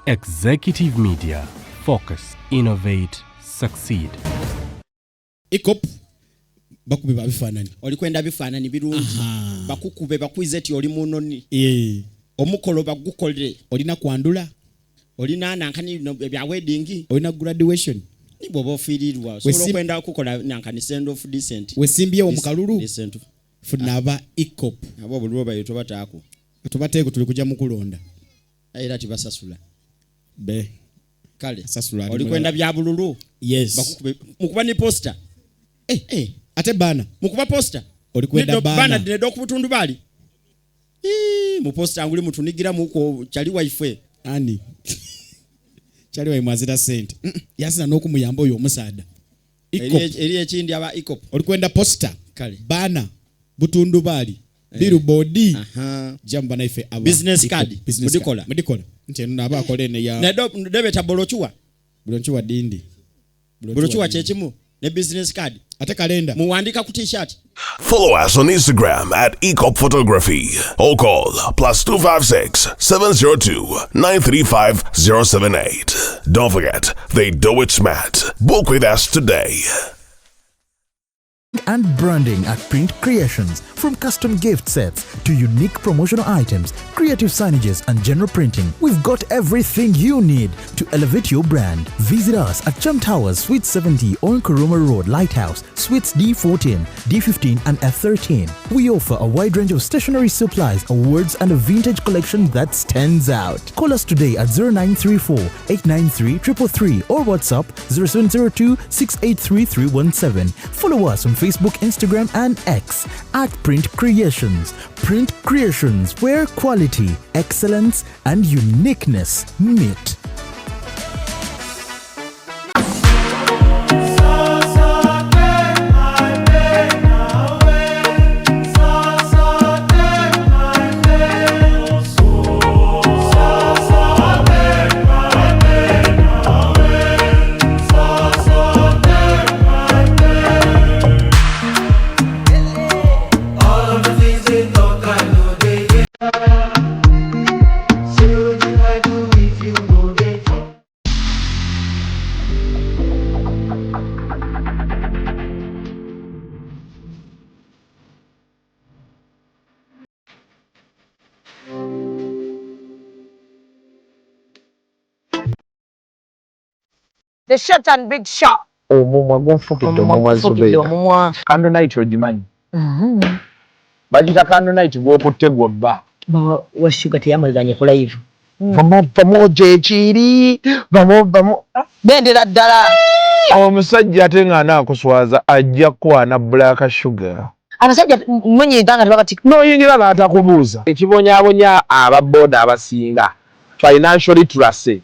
Executive Media. Focus, innovate, succeed. Ecop bakube babifaananyi. Oli kwenda bifaananyi birungi, bakukube bakwize ti oli munoni. Eh. Omukolo bagukolere. Olina kwandula. Olina nankani no, ebya wedding. Olina graduation. Ni bw'oba ofiirirwa osobola okwenda okukola nankani send off decent. Wesimbyewo mu kalulu. Decent. Funa aba Ecop. Abo obululu bayo tobataako. Tubateeko tuli kujja mu kulonda. Era tibasasula. Be. Kale. Sasula oli kwenda bya bululu. Yes. Bakukube mukuba ni poster. Eh, eh, ate bana. Mukuba poster. Oli kwenda bana. Bana dinedo ku butundu bali. Ii, mu poster nguli mutunigira muko chali waife. Ani. Chali wa mwazira sente. Yasina n'okumuyamba oyo omusaada. Ecop. Eri ekindi aba Ecop. Oli kwenda poster. Kale. Bana butundu bali. Eh. Billboard. Aha. Jamba naife aba. Business Ecop. card. Business Mudikola. card. Mudikola. Nti eno aba akola eno ya. Nedo debeta bolochuwa. Bolochuwa dindi. Bolochuwa kyekimu ne business card. Ate kalenda. Muwandika ku t-shirt. Follow us on Instagram at Ecop Photography or call +256 702 935 078. Don't forget, they do it smart. Book with us today. And branding at Print Creations, from custom gift sets to unique promotional items, creative signages and general printing. We've got everything you need to elevate your brand. Visit us at Chum Towers, Suite 70 on Kuruma Road, Lighthouse, Suites D14, D15 and F13. We offer a wide range of stationery supplies, awards and a vintage collection that stands out. Call us today at 0934 893 333 or WhatsApp 0702 683 317. Follow us on Facebook, Instagram and X at Print Creations. Print Creations, where quality, excellence and uniqueness meet. The short and big shot. Omumwa gunfukidde omumwa Zubeida. Omumwa. Candle night ogimanyi? Bagita candle night gw'okutte gw'obba. Wa Sugar teyamuzanye ku live. Vamu vamu gyekiri vamu vamu. Bendera ddala. Omusajja ate ng'anaakuswaza ajja kukwana Black Sugar. Abasajja munyiiga nga tebabati. N'oyingira n'atakubuuza. Ekibonyaabonya aba boda abasinga financial literacy.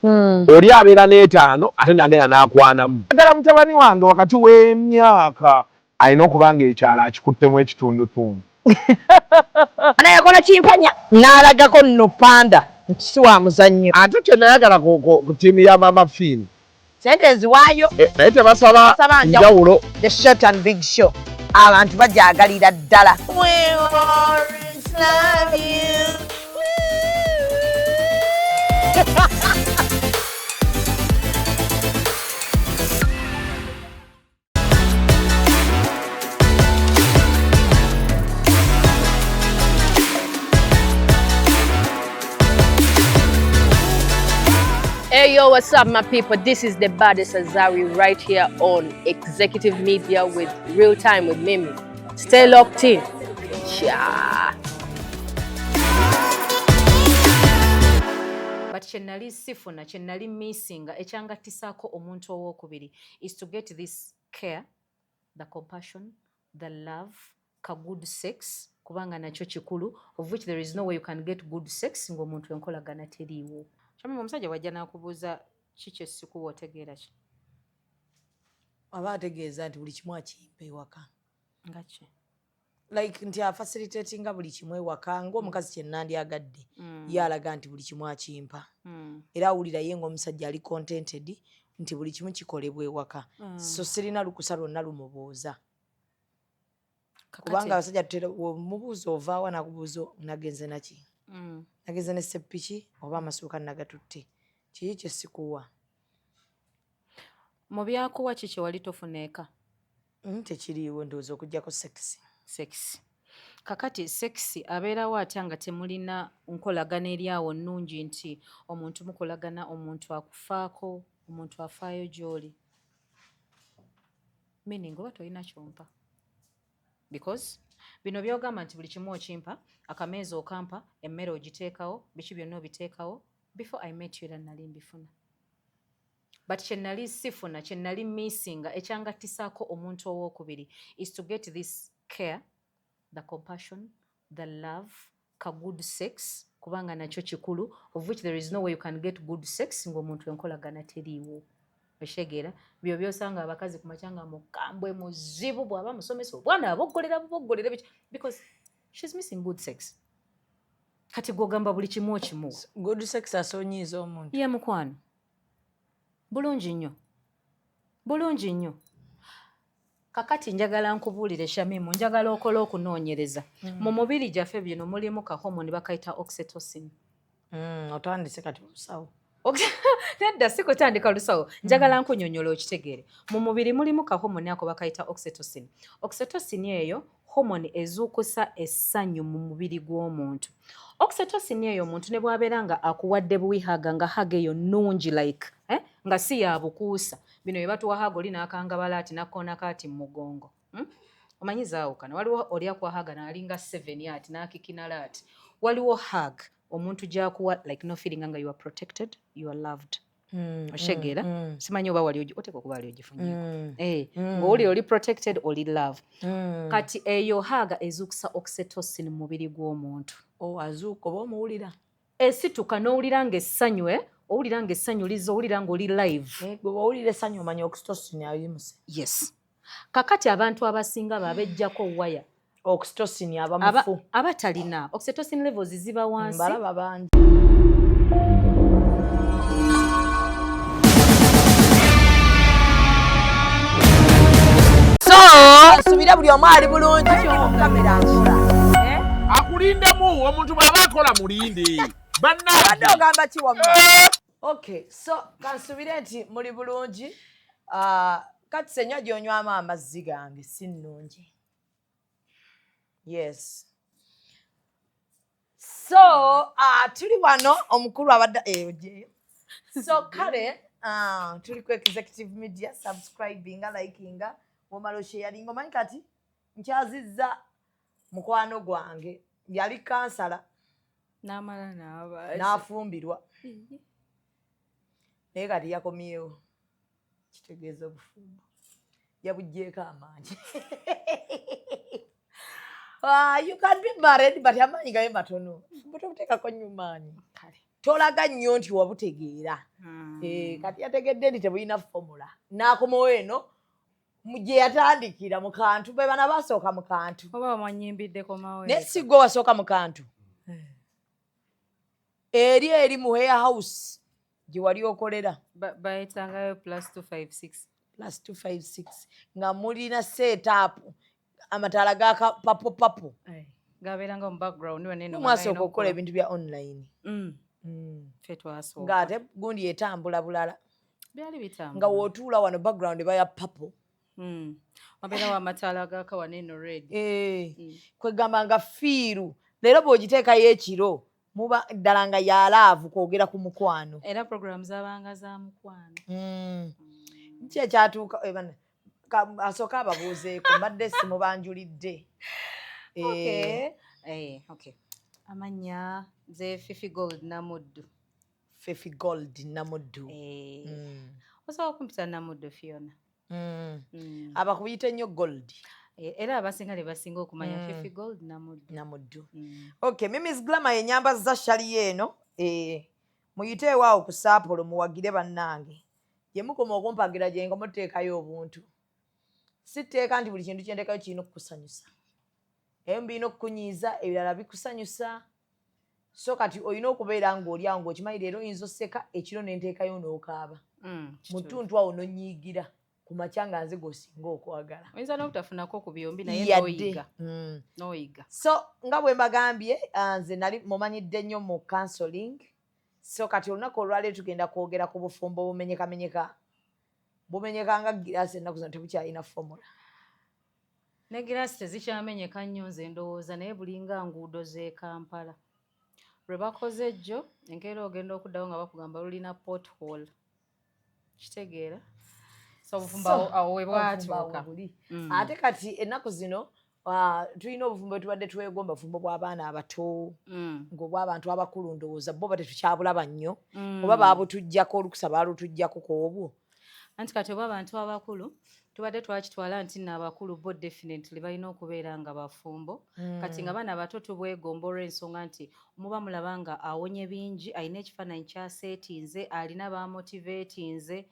Oli abeera n'etaano ate n'agenda n'akwanamu. Ddala mutabani wange wakati w'emyaka alina okuba ng'ekyalo akikuttemu ekitundutundu. Ana yakola kimpanya n'alagako nno panda nti si wa muzannyo. Ate kye nayagala ku ttiimu ya Mama Finn. Sente nziwaayo. Naye tebasaba njawulo. The short and big show. Abantu bajagalira ddala. We always love you. Hey yo, what's up my people? This is the baddest Azawi right here on Executive Media with Real Time with Mimi. Stay locked in. Yeah. But kye nali sifuna, kye nali missinga, ekyangattisaako omuntu owookubiri is to get this care, the compassion, the love, ka good sex, kubanga nakyo kikulu, of which there is no way you can get good sex ng'omuntu enkolagana teriiwo. Shamim, omusajja wajja n'akubuuza ki kye sikuwa, otegeera ki? Aba ategeeza nti buli kimu akimpa ewaka. Nga ki? Like nti afacilitatinga buli kimu ewaka ng'omukazi kye nandyagadde. Ye alaga nti buli kimu akimpa. Era awulira ye ng'omusajja ali contented nti buli kimu kikolebwa ewaka. So sirina lukusa lwonna lumubuuza. Kubanga abasajja tutera omubuuza ovaawa nakubuuza nagenze naki. Nagenze ne seppiki oba amasuuka nagatutte. Kiki kyesikuwa? Mu byakuwa ki kyewali tofuna eka? Tekiriiwo ndowooza okuggyako sex. Sex. Kakati sex abeerawo atya nga temulina nkolagana eri awo nnungi, nti omuntu mukolagana, omuntu akufaako, omuntu afaayo gy'oli, meaning oba tolina kyompa? Because bino byogamba nti buli kimu okimpa, akameeza okampa, emmere ogiteekawo, biki byonna obiteekawo, before I met you era nali mbifuna, but kye nali sifuna, kye nali missinga, ekyangattisaako omuntu owookubiri is to get this care, the compassion, the love, ka good sex, kubanga nakyo kikulu, of which there is no way you can get good sex ng'omuntu enkolagana teriiwo. Okitegeera? Byo byosanga abakazi ku makya nga mukambwe, muzibu, bw'aba musomesa obwana aboggolera buboggolera biki, because she's missing good sex. Kati gwogamba buli kimu okimuwa. Good sex asonyiiza omuntu? Ye mukwano, bulungi nnyo, bulungi nnyo. Kakati njagala nkubuulire, Shamimu, njagala okola okunoonyereza. Mu mubiri gyaffe bino mulimu ka hormone bakayita oxytocin. Otandise kati olusawo. Nedda, si kutandika lusawo, njagala nkunyonyola okitegeere. Mu mubiri mulimu ka hormone ako bakayita oxytocin. Oxytocin eyo hormone ezuukusa essanyu mu mubiri gw'omuntu. Oxytocin eyo, omuntu ne bw'abeera nga akuwadde buwi hug, nga hug eyo nnungi, like eh? nga si ya bukuusa, bino bye batuwa hug oli n'akangabala ati n'akkoonako ati mu mugongo, Omanyi zaawukana, waliwo oli akuwa hug n'alinga seven ati n'akikinala ati, waliwo hug omuntu gy'akuwa like no feeling nga you are protected, you are loved. Okitegeera? Simanyi oba wali oteeka okuba wali ogifunyeeko. Eh, ng'owulira oli protected, oli love. Kati eyo hug ezuukusa oxytocin mu mubiri gw'omuntu. Oh, azuuka oba omuwulira? Esituka n'owulira ng'essanyu, eh? Owulira ng'essanyu liza, owulira ng'oli live. Eh, gwe bw'owulira essanyu omanya oxytocin ayimuse. Yes. Kakati abantu abasinga babejjako waya. Oxytocin aba mufu. Abatalina oxytocin levels ziba wansi. Mbalaba bangi. So nsubira buli omu ali bulungi. Kamera nkola. Akulindemu, omuntu bw'aba akola mulinde. Abadde Bannange. Ogamba ki wamma? Okay, so kansubire nti muli bulungi. Ah, kati senywa gyonywamu amazzi gange si nnungi. Yes, so tuli wano, omukulu abadde ojeeyo. So kale tuli ku Executive Media. Subscribinga, likinga, womala osharinga. Omanyi kati nkyazizza mukwano gwange, yali kansala. N'amala n'aba N'afumbirwa, naye kati yakomyewo, kitegeeza obufumbo yabugyeko amaanyi. Ah, you can be married but amaanyi gabe matono. Obufumbo tobuteekako nnyo maanyi, tolaga nnyo nti wabutegeera. Eh, kati yategedde nti tebulina formula, n'akomawo eno gye yatandikira mu kantu. Be bana basooka mu kantu. Oba wamwanyimbidde komawo. Naye si gwe wasooka mu kantu eri eri mu warehouse gye wali okolera? Bayitangayo +256. +256, nga mulina setup, amataala gaka papo papo. Gabeeranga mu background waneno. Mwasooka okukola ebintu bya online. Ffe twasooka. Ng'ate gundi etambula bulala. Byali bitambula. Nga wootuula wano background eba ya papo. Wabeerawo amataala gaka waneno red. Eh, kwegamba nga feel leero bw'ogiteekayo ekiro muba ddala nga ya love, kwogera ku mukwano. Era program zabanga za mukwano. Nki ekyatuuka? Eh, bana, asooke ababuuzeeko, mbadde simubanjulidde. Eh, Okay. Eh, okay. Amannya nze Fifi Gold Namuddu. Fifi Gold Namuddu. Eh, osobola okumpita Namuddu Fiona. Abakuyita ennyo Gold. Eh, era abasinga ne basinga okumanya Fifi Gold Namuddu. Namuddu. Okay, Mimis Glamour yenyamba za shali eno. Eh, muyite ewaawo ku saapolo muwagire bannange. Gye mukoma okumpagira gye nga muteekayo obuntu. Si tteeka nti buli kintu kye nteekayo kirina okukusanyusa. Ebimu birina okukunyiiza, ebirala bikusanyusa. So kati olina okubeera ng'oli awo ng'okimanyi leero oyinza oseka, ekiro ne nteekayo n'okaaba. Mu ttuntu awo n'onyiigira, ku makya nga nze gw'osinga okwagala. Oyinza n'obutafunako ku byombi, naye Yadde. n'oyiga. N'oyiga. So nga bwe mbagambye, nze nali mumanyidde nnyo mu counseling. So kati olunaku olwaleero tugenda kwogera ku bufumbo obumenyekamenyeka, bumenyeka nga giraasi. Ennaku zino tebukyalina formula. Ne giraasi tezikyamenyeka nnyo, nze ndowooza, naye bulinga nguudo z'e Kampala lwe bakoze ejjo, enkeera ogenda okuddawo nga bakugamba lulina pothole. Kitegeera? So obufumbo awo we bwatuuka. Buli ate kati ennaku zino tulina obufumbo bwe tubadde twegomba, bufumbo bw'abaana abato, ng'obw'abantu abakulu ndowooza bo ba tetukyabulaba nnyo, oba baabutuggyako, olukusa baalutuggyako ku obwo. Anti kati oba abantu abakulu tubadde twakitwala nti nno abakulu bo definitely balina okubeera nga bafumbo. Kati nga baana bato tubwegomba olw'ensonga nti muba mulaba nga awonye bingi, alina ekifaananyi kyaseetinze, alina bamotivatinze,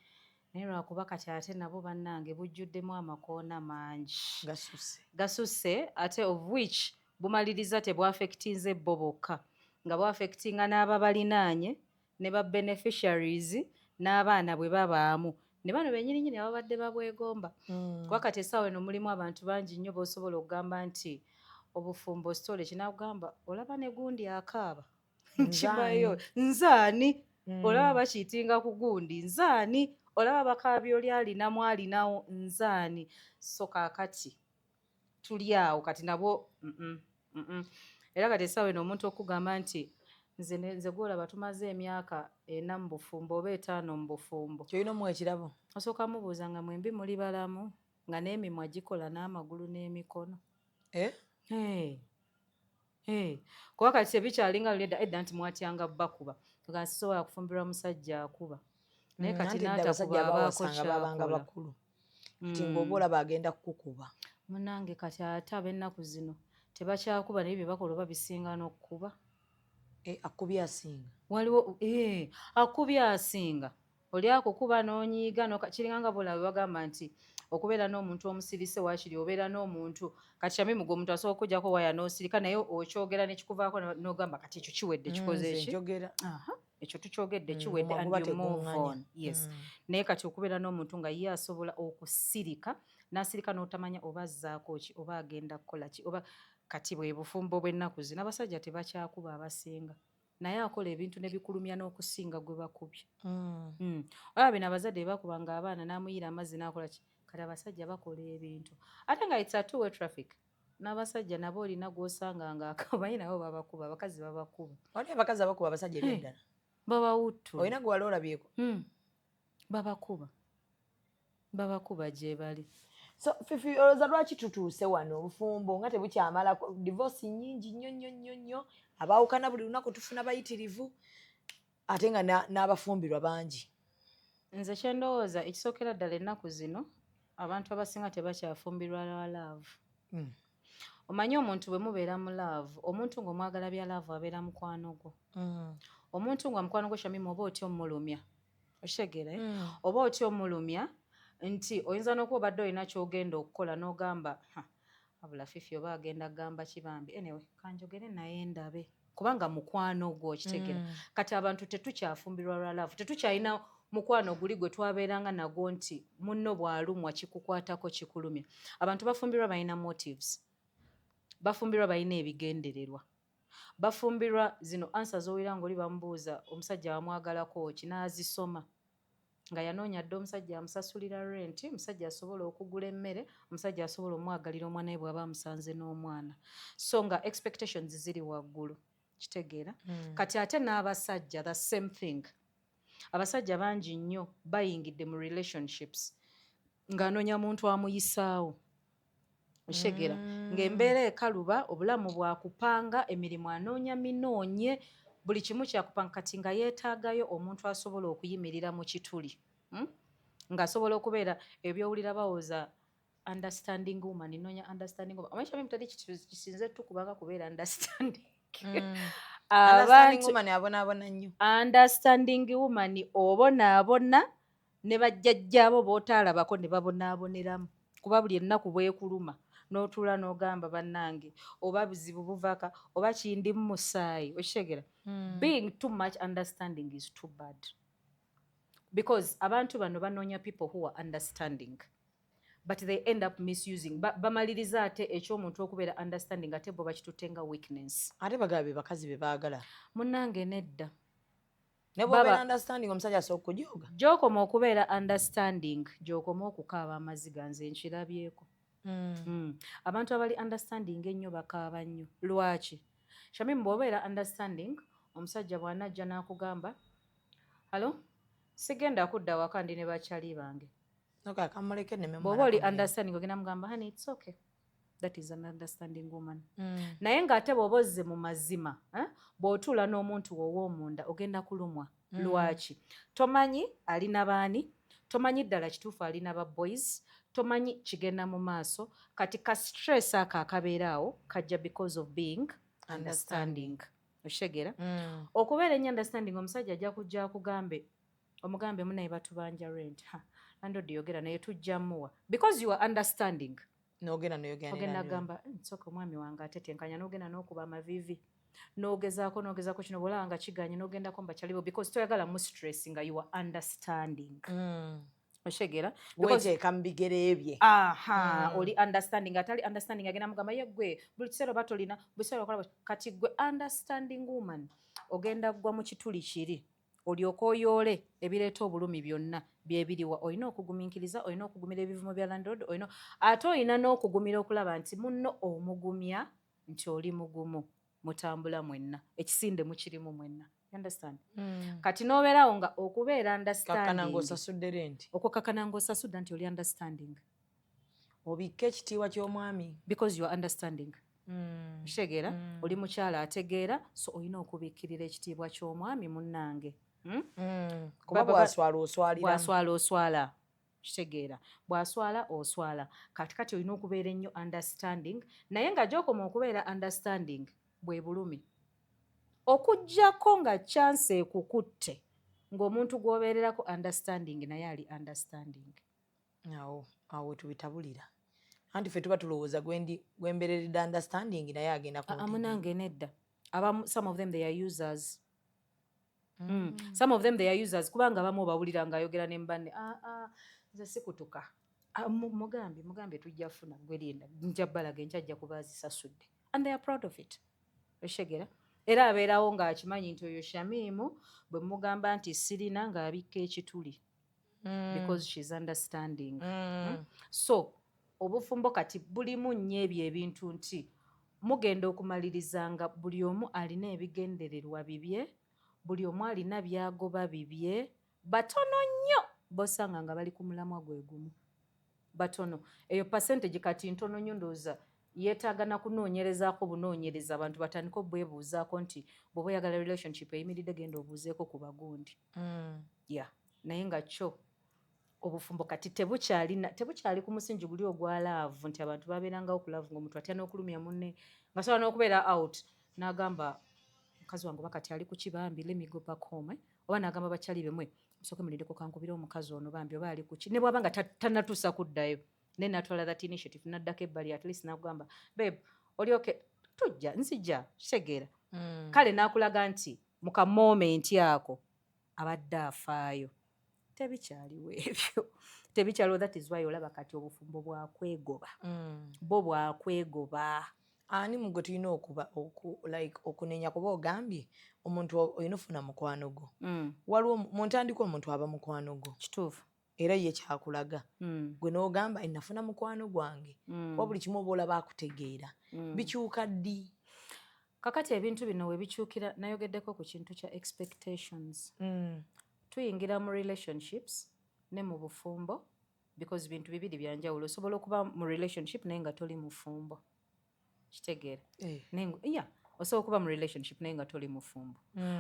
naye lwakuba kati ate nabo bannange bujjuddemu amakoona mangi. Gasusse. Gasusse, ate of which bumaliriza tebwaffectinze bo bokka, nga bwaffectinga n'ababalinaanye ne ba beneficiaries n'abaana bwe babaamu ne bano bennyininyini ababadde babwegomba. Kuba kati essaawa eno mulimu abantu bangi nnyo b'osobola okugamba nti obufumbo sitole kinakugamba, olaba ne gundi akaaba nkimayo nzaani, olaba bakiitinga ku gundi nzaani, olaba bakaabya oli alinamu alinawo nzaani. So kaakati tuli awo kati nabwo Era kati essaawa eno omuntu okugamba nti nze gwolaba tumaze emyaka 4 mu bufumbo oba 5 mu bufumbo, kyolina omuwa ekirabo. Osooka mubuuza nga mwembi muli balamu, nga n'emimwa gikola n'amagulu n'emikono. Eh? Hey. Hey. Kuba kati tebikyalinga luli edda edda nti mwatyanga bakuba nga sisobola kufumbirwa musajja akuba, naye kati Anti edda n'atakuba abasajja abaako abawasanga babanga kyakola. bakulu, nti ng'oba olaba agenda kukukuba. Munange, kati ate ab'ennaku zino tebakyakuba, naye bye bakola oba bisinga n'okkuba. Eh, akubye asinga. Waliwo akubye asinga oli akukuba n'onyiiga kiringa nga bolaba bagamba nti okubeera n'omuntu omusirise waakiri obeera n'omuntu kati kyamimu gwe omuntu asobola okuggyako waya n'osirika, naye okyogera nekikuvaako n'ogamba kati ekyo kiwedde, kikoze Nze ki? Njogera. Aha, ekyo tukyogedde, kiwedde Omuguba and you move teguŋŋanya. on. Yes, naye kati okubeera n'omuntu nga ye asobola okusirika n'asirika n'otamanya oba azzaako ki oba agenda kukola ki oba kati bwe bufumbo bw'ennaku zino, abasajja tebakyakuba abasinga, naye akola ebintu ne bikulumya n'okusinga gwe bakubye. Olaba bino abazadde bye bakubanga abaana n'amuyiira amazzi n'akola ki, kati abasajja bakola ebintu ate nga it's a two way traffic. N'abasajja nabo olina gw'osanga nga akamanyi nabo babakuba, abakazi babakuba. Wali abakazi abakuba abasajja ebyaddala. Babawuttula. Olina gwe wali olabyeko? Babakuba, babakuba gye bali. So Fifi, olowooza lwaki tutuuse wano, obufumbo nga tebukyamala, divorce nnyingi nnyo nnyo nnyo nnyo, abaawukana buli lunaku tufuna bayitirivu, ate nga n'abafumbirwa bangi? Nze kyendowooza ekisookera ddala, ennaku zino abantu abasinga tebakyafumbirwa lwa love. Omanyi omuntu bwe mubeera mu love, omuntu ng'omwagala bya love, abeera mukwano gwo. Omuntu nga mukwano gwo, Shamimu, oba otya omulumya? Okitegeera, eh? Oba otya omulumya nti oyinza n'okuba obadde olina ky'ogenda okukola n'ogamba, "Ha, wabula Fifi oba agenda kugamba kibambi, anyway kanjogere naye ndabe," kubanga mukwano gwo. Okitegeera? Kati abantu tetukyafumbirwa lwa love, tetukyalina mukwano guli gwe twabeeranga nagwo nti munno bw'alumwa kikukwatako, kikulumya. Abantu bafumbirwa balina motives, bafumbirwa balina ebigendererwa, bafumbirwa zino answer z'owulira ng'oli bamubuuza omusajja wamwagalako ki, n'azisoma nga yanoonya dde omusajja amusasulira rent, omusajja asobola okugula emmere, omusajja asobola omwagalira omwana we bw'aba amusanze n'omwana. So nga expectations ziri waggulu, kitegeera? Kati ate n'abasajja the same thing. Abasajja bangi nnyo bayingidde mu relationships ng'anoonya muntu amuyisaawo, okitegeera? Ng'embeera ekaluba, obulamu bwakupanga, emirimu anoonya minoonye, buli kimu kyakupanga, kati nga yeetaagayo omuntu asobola okuyimirira mu kituli, Ng'asobola okubeera ebyowulira bawoza understanding woman, noonya understanding woman. Omanyi kyamimu, teri kisinze tukubanga kubeera understanding. Understanding woman abonaabona nnyo. Understanding woman obonaabona ne bajjajjaabo b'otaalabako ne babonaaboneramu, kuba buli ennaku bwekuluma n'otuula n'ogamba bannange oba buzibu buvaka oba kindi mu musaayi, okitegeera? Being too much understanding is too bad, because abantu bano banoonya people who are understanding, but they end up misusing. Bamaliriza ate ekyomuntu okubeera understanding ate bo bakitutte nga weakness. Ate bagala be bakazi be baagala. Munnange nedda. Ne bw'obeera understanding, omusajja asobola okujooga. Gy'okoma okubeera understanding, gy'okoma okukaaba amaziga. Nze nkirabyeko. Abantu abali understanding ennyo bakaaba nnyo. Lwaki, Shamim? Bw'obeera understanding, omusajja bw'anajja n'akugamba, "Hello, sigenda kudda waka, ndi ne bakyali bange." Okay, kamuleke nneme. Bw'oba oli understanding, ogenda mugamba, "Honey, it's okay." That is an understanding woman. Naye ng'ate bw'oba ozze mu mazima, eh, bw'otuula n'omuntu ow'omunda, ogenda kulumwa. Lwaki? Tomanyi alina baani, tomanyi ddala kituufu alina ba boys, tomanyi kigenda mu maaso. Kati ka stress ako akabeera awo kajja because of being understanding. Okitegeera? Okubeera ennyo understanding, omusajja ajja kujja akugambe, omugambe, "Munaye, batubanja rent." "Ha, landlord yogera naye, tujja muwa." Because you are understanding. N'ogenda noyogera ne ogenda landlord. Gamba, "Nsooka omwami wange atetenkanya." N'ogenda n'okuba amaviivi, n'ogezaako, n'ogezaako kino, bwolaba nga kiganye, n'ogendako mubakyalibo, because toyagala mu stress nga you are understanding. Okitegeera? Weteeka mu bigere bye. Aha. Oli understanding. Atali understanding agenda mugamba, "Ye gwe buli kiseera oba tolina, buli kiseera okola bw'oti." Kati gwe understanding woman ogenda ggwa mu kituli kiri, olyoke oyoole ebireeta obulumi byonna byebiriwa. Olina okugumiikiriza, olina okugumira ebivumo bya landlord, olina ate olina n'okugumira okulaba nti munno omugumya nti oli mugumu, mutambula mwenna, ekisinde mukirimu mwenna. You understand? Kati n'obeerawo nga okubeera kakkana understanding, ng'osasudde rent. Okukakkana ng'osasudde nti oli understanding. Obikke ekitiibwa ky'omwami. Because you are understanding. Kitegeera? Oli mukyala ategeera, so olina okubikkirira ekitiibwa ky'omwami, munnange. Kuba bw'aswala oswaliramu. Bw'aswala oswala. Kitegeera? Bw'aswala oswala. Kati kati olina okubeera ennyo understanding, naye nga gy'okoma okubeera understanding bwe bulumi, okuggyako nga chance ekukutte ng'omuntu gw'obeererako understanding naye ali understanding. Awo awo tubitabulira, anti ffe tuba tulowooza gwendi gwembereredde understanding naye agenda Ah, munange nedda. Abamu, some of them, they are users. Some of them, they are users, kubanga abamu obawulira ng'ayogera ne mubanne, "Ah, ah, nze sikutuka." Ah, mugambye mugambye, "Tujja funa, gwe linda, nja balaga enkya, ajja kuba azisasudde," and they are proud of it. Okitegeera? Era abeerawo ng'akimanyi nti oyo Shamimu bwe mugamba nti sirina, ng'abikka ekituli, because she's understanding. So obufumbo kati bulimu nnyo ebyo ebintu nti mugenda okumaliriza nga buli omu alina ebigendererwa bibye, buli omu alina by'agoba bibye. Batono nnyo bosanga nga bali ku mulamwa gwe gumu, batono. Eyo percentage kati ntono nnyo. Ndowooza yeetaaga na kunoonyerezaako bunoonyereza, abantu batandike obwebuuzaako nti bw'oba oyagala relationship eyimiridde, genda obuuzeeko ku bagundi. Ya, naye nga kyo obufumbo kati tebukyalina, tebukyali ku musingi guli ogwa love, nti abantu babeerangawo ku love, ng'omuntu atya n'okulumya munne, nga sobola n'okubeera out n'agamba, "Mukazi wange oba kati ali ku kibambi, let me go back home, eh?" Oba n'agamba bakyali bemwe, "Musooke mulindeko, kankubire omukazi ono bambi oba ali kuki." Ne bw'aba nga tannatuusa kuddayo, naye natwala that initiative, n'addako ebbali, at least n'akugamba, "Babe, oli okay? Tujja, nzija." Kitegeera? Kale n'akulaga nti mu ka moment ako abadde afaayo. Tebikyaliwo ebyo, tebikyaliwo. That is why olaba kati obufumbo bwakwegoba. Bo bwakwegoba. Ani mugwe tulina okuba like okunenya? Kuba ogambye omuntu olina ofuna mukwano gwo. Waliwo mu ntandikwa omuntu aba mukwano gwo. Kituufu. Era ye kyakulaga. Gwe n'ogamba, "Nafuna mukwano gwange." Kuba buli kimu oba olaba akutegeera. Bikyuka ddi? Kakati ebintu bino we bikyukira, nayogeddeko ku kintu kya expectations. Tuyingira mu relationships ne mu bufumbo, because bintu bibiri byanjawulo. Osobola okuba mu relationship naye nga toli mufumbo. Kitegeera? Eh. Yeah, osobola okuba mu relationship naye nga toli mufumbo.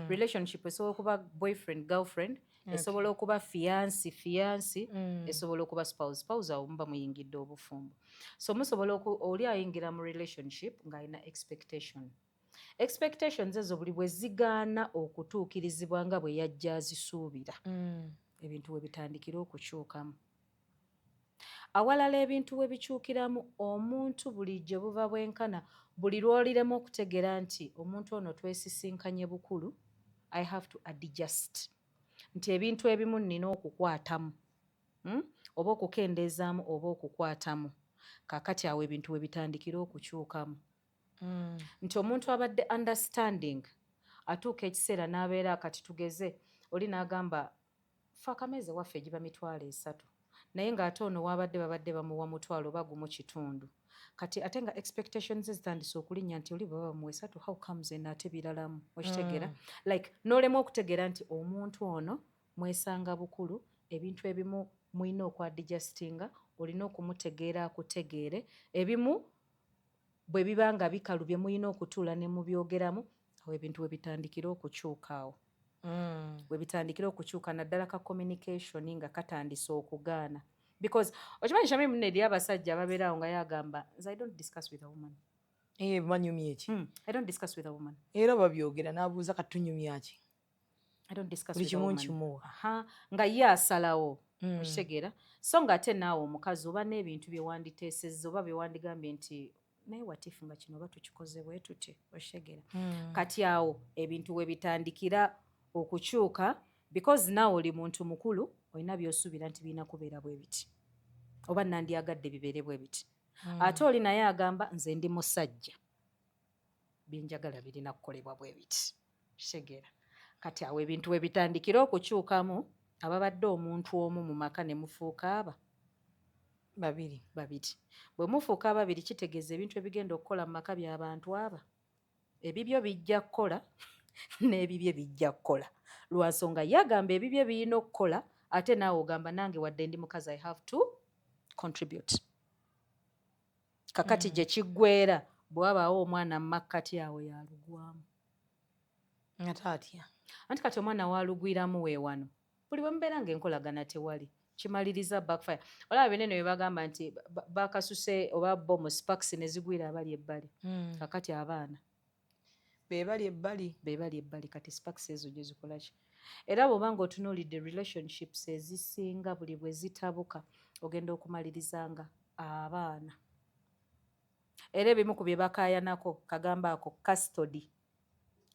Relationship esobola okuba boyfriend girlfriend, esobola okuba fiancé fiancée, esobola okuba spouse spouse. Awo muba muyingidde obufumbo. So musobola oli ayingira mu relationship ng'alina expectation. Expectations ezo buli bwe zigaana okutuukirizibwa nga bwe yajja azisuubira, ebintu we bitandikira okukyukamu. Awalala ebintu we bikyukiramu, omuntu bulijjo buva bwenkana, buli lw'oliremu okutegeera nti omuntu ono twesisinkanye bukulu, I have to adjust, nti ebintu ebimu nnina okukwatamu, Oba okukendeezaamu oba okukwatamu. Kaakati awo ebintu we bitandikira okukyukamu, nti omuntu abadde understanding atuuka ekiseera n'abeera, kati tugeze Oli n'agamba fe akameeza waffe giba 300,000, naye ng'ate ono waabadde babadde bamuwa 500 oba 1.5. Kati ate nga expectations zitandise okulinnya nti oli bwe baba bamuwa 300, how comes eno ate biralamu? Okitegeera? Like n'olema okutegeera nti omuntu ono mwesanga bukulu, ebintu ebimu mulina okwadjustinga, olina okumutegeera akutegeere. Ebimu bwe biba nga bikalubye, mulina okutuula ne mubyogeramu. Awo ebintu we bitandikira okukyuka, awo we bitandikira okukyuka, naddala ka communication nga katandise okugaana, because okimanyi, Shami, munne eri abasajja ababeerawo nga yagamba, nze I don't discuss with a woman. Eh, banyumya eki? I don't discuss with a woman. Era babyogera n'abuuza, katunyumya ki? I don't discuss Buli with a kimu woman. nkimuwa. Aha, nga ye asalawo. Okitegeera? So nga ate naawe omukazi oba n'ebintu bye wanditeesezza oba bye wandigambye nti naye watifu nga kino oba tukikoze bwe tuti. Okitegeera? Kati awo ebintu we bitandikira okukyuka, because naawe oli muntu mukulu, olina by'osuubira nti birina kubeera bwe biti oba nandyagadde bibeere bwe biti. Ate oli naye agamba, nze ndi musajja, byenjagala birina kukolebwa bwe biti. Kitegeera? Kati awo ebintu we bitandikira okukyukamu, ababadde omuntu omu mu maka ne mufuuka aba babiri. Babiri. Bwe mufuuka ababiri, kitegeeza ebintu ebigenda okukola mu maka by'abantu aba. Ebibyo bijja kukola n'ebibye bijja kukola, lwa nsonga ye agamba ebibye birina okukola, ate naawe ogamba nange wadde ndi mukazi, I have to contribute. Kakati gye kiggweera, bwe wabaawo omwana mu makkati, awo yalugwamu. Ate atya? Anti kati omwana walugwiramu weewano, buli bwe mubeera ng'enkolagana tewali, kimaliriza backfire. Olaba binene bye bagamba nti bakasuse oba bomu sparks ne zigwira abali ebbali. Kakati abaana be bali ebbali. Be bali ebbali. Kati sparks ezo gye zikola ki? Era bw'oba ng'otunuulidde relationships ezisinga, buli bwe zitabuka, ogenda okumaliriza nga abaana, era ebimu ku bye bakaayanako kagamba ako custody.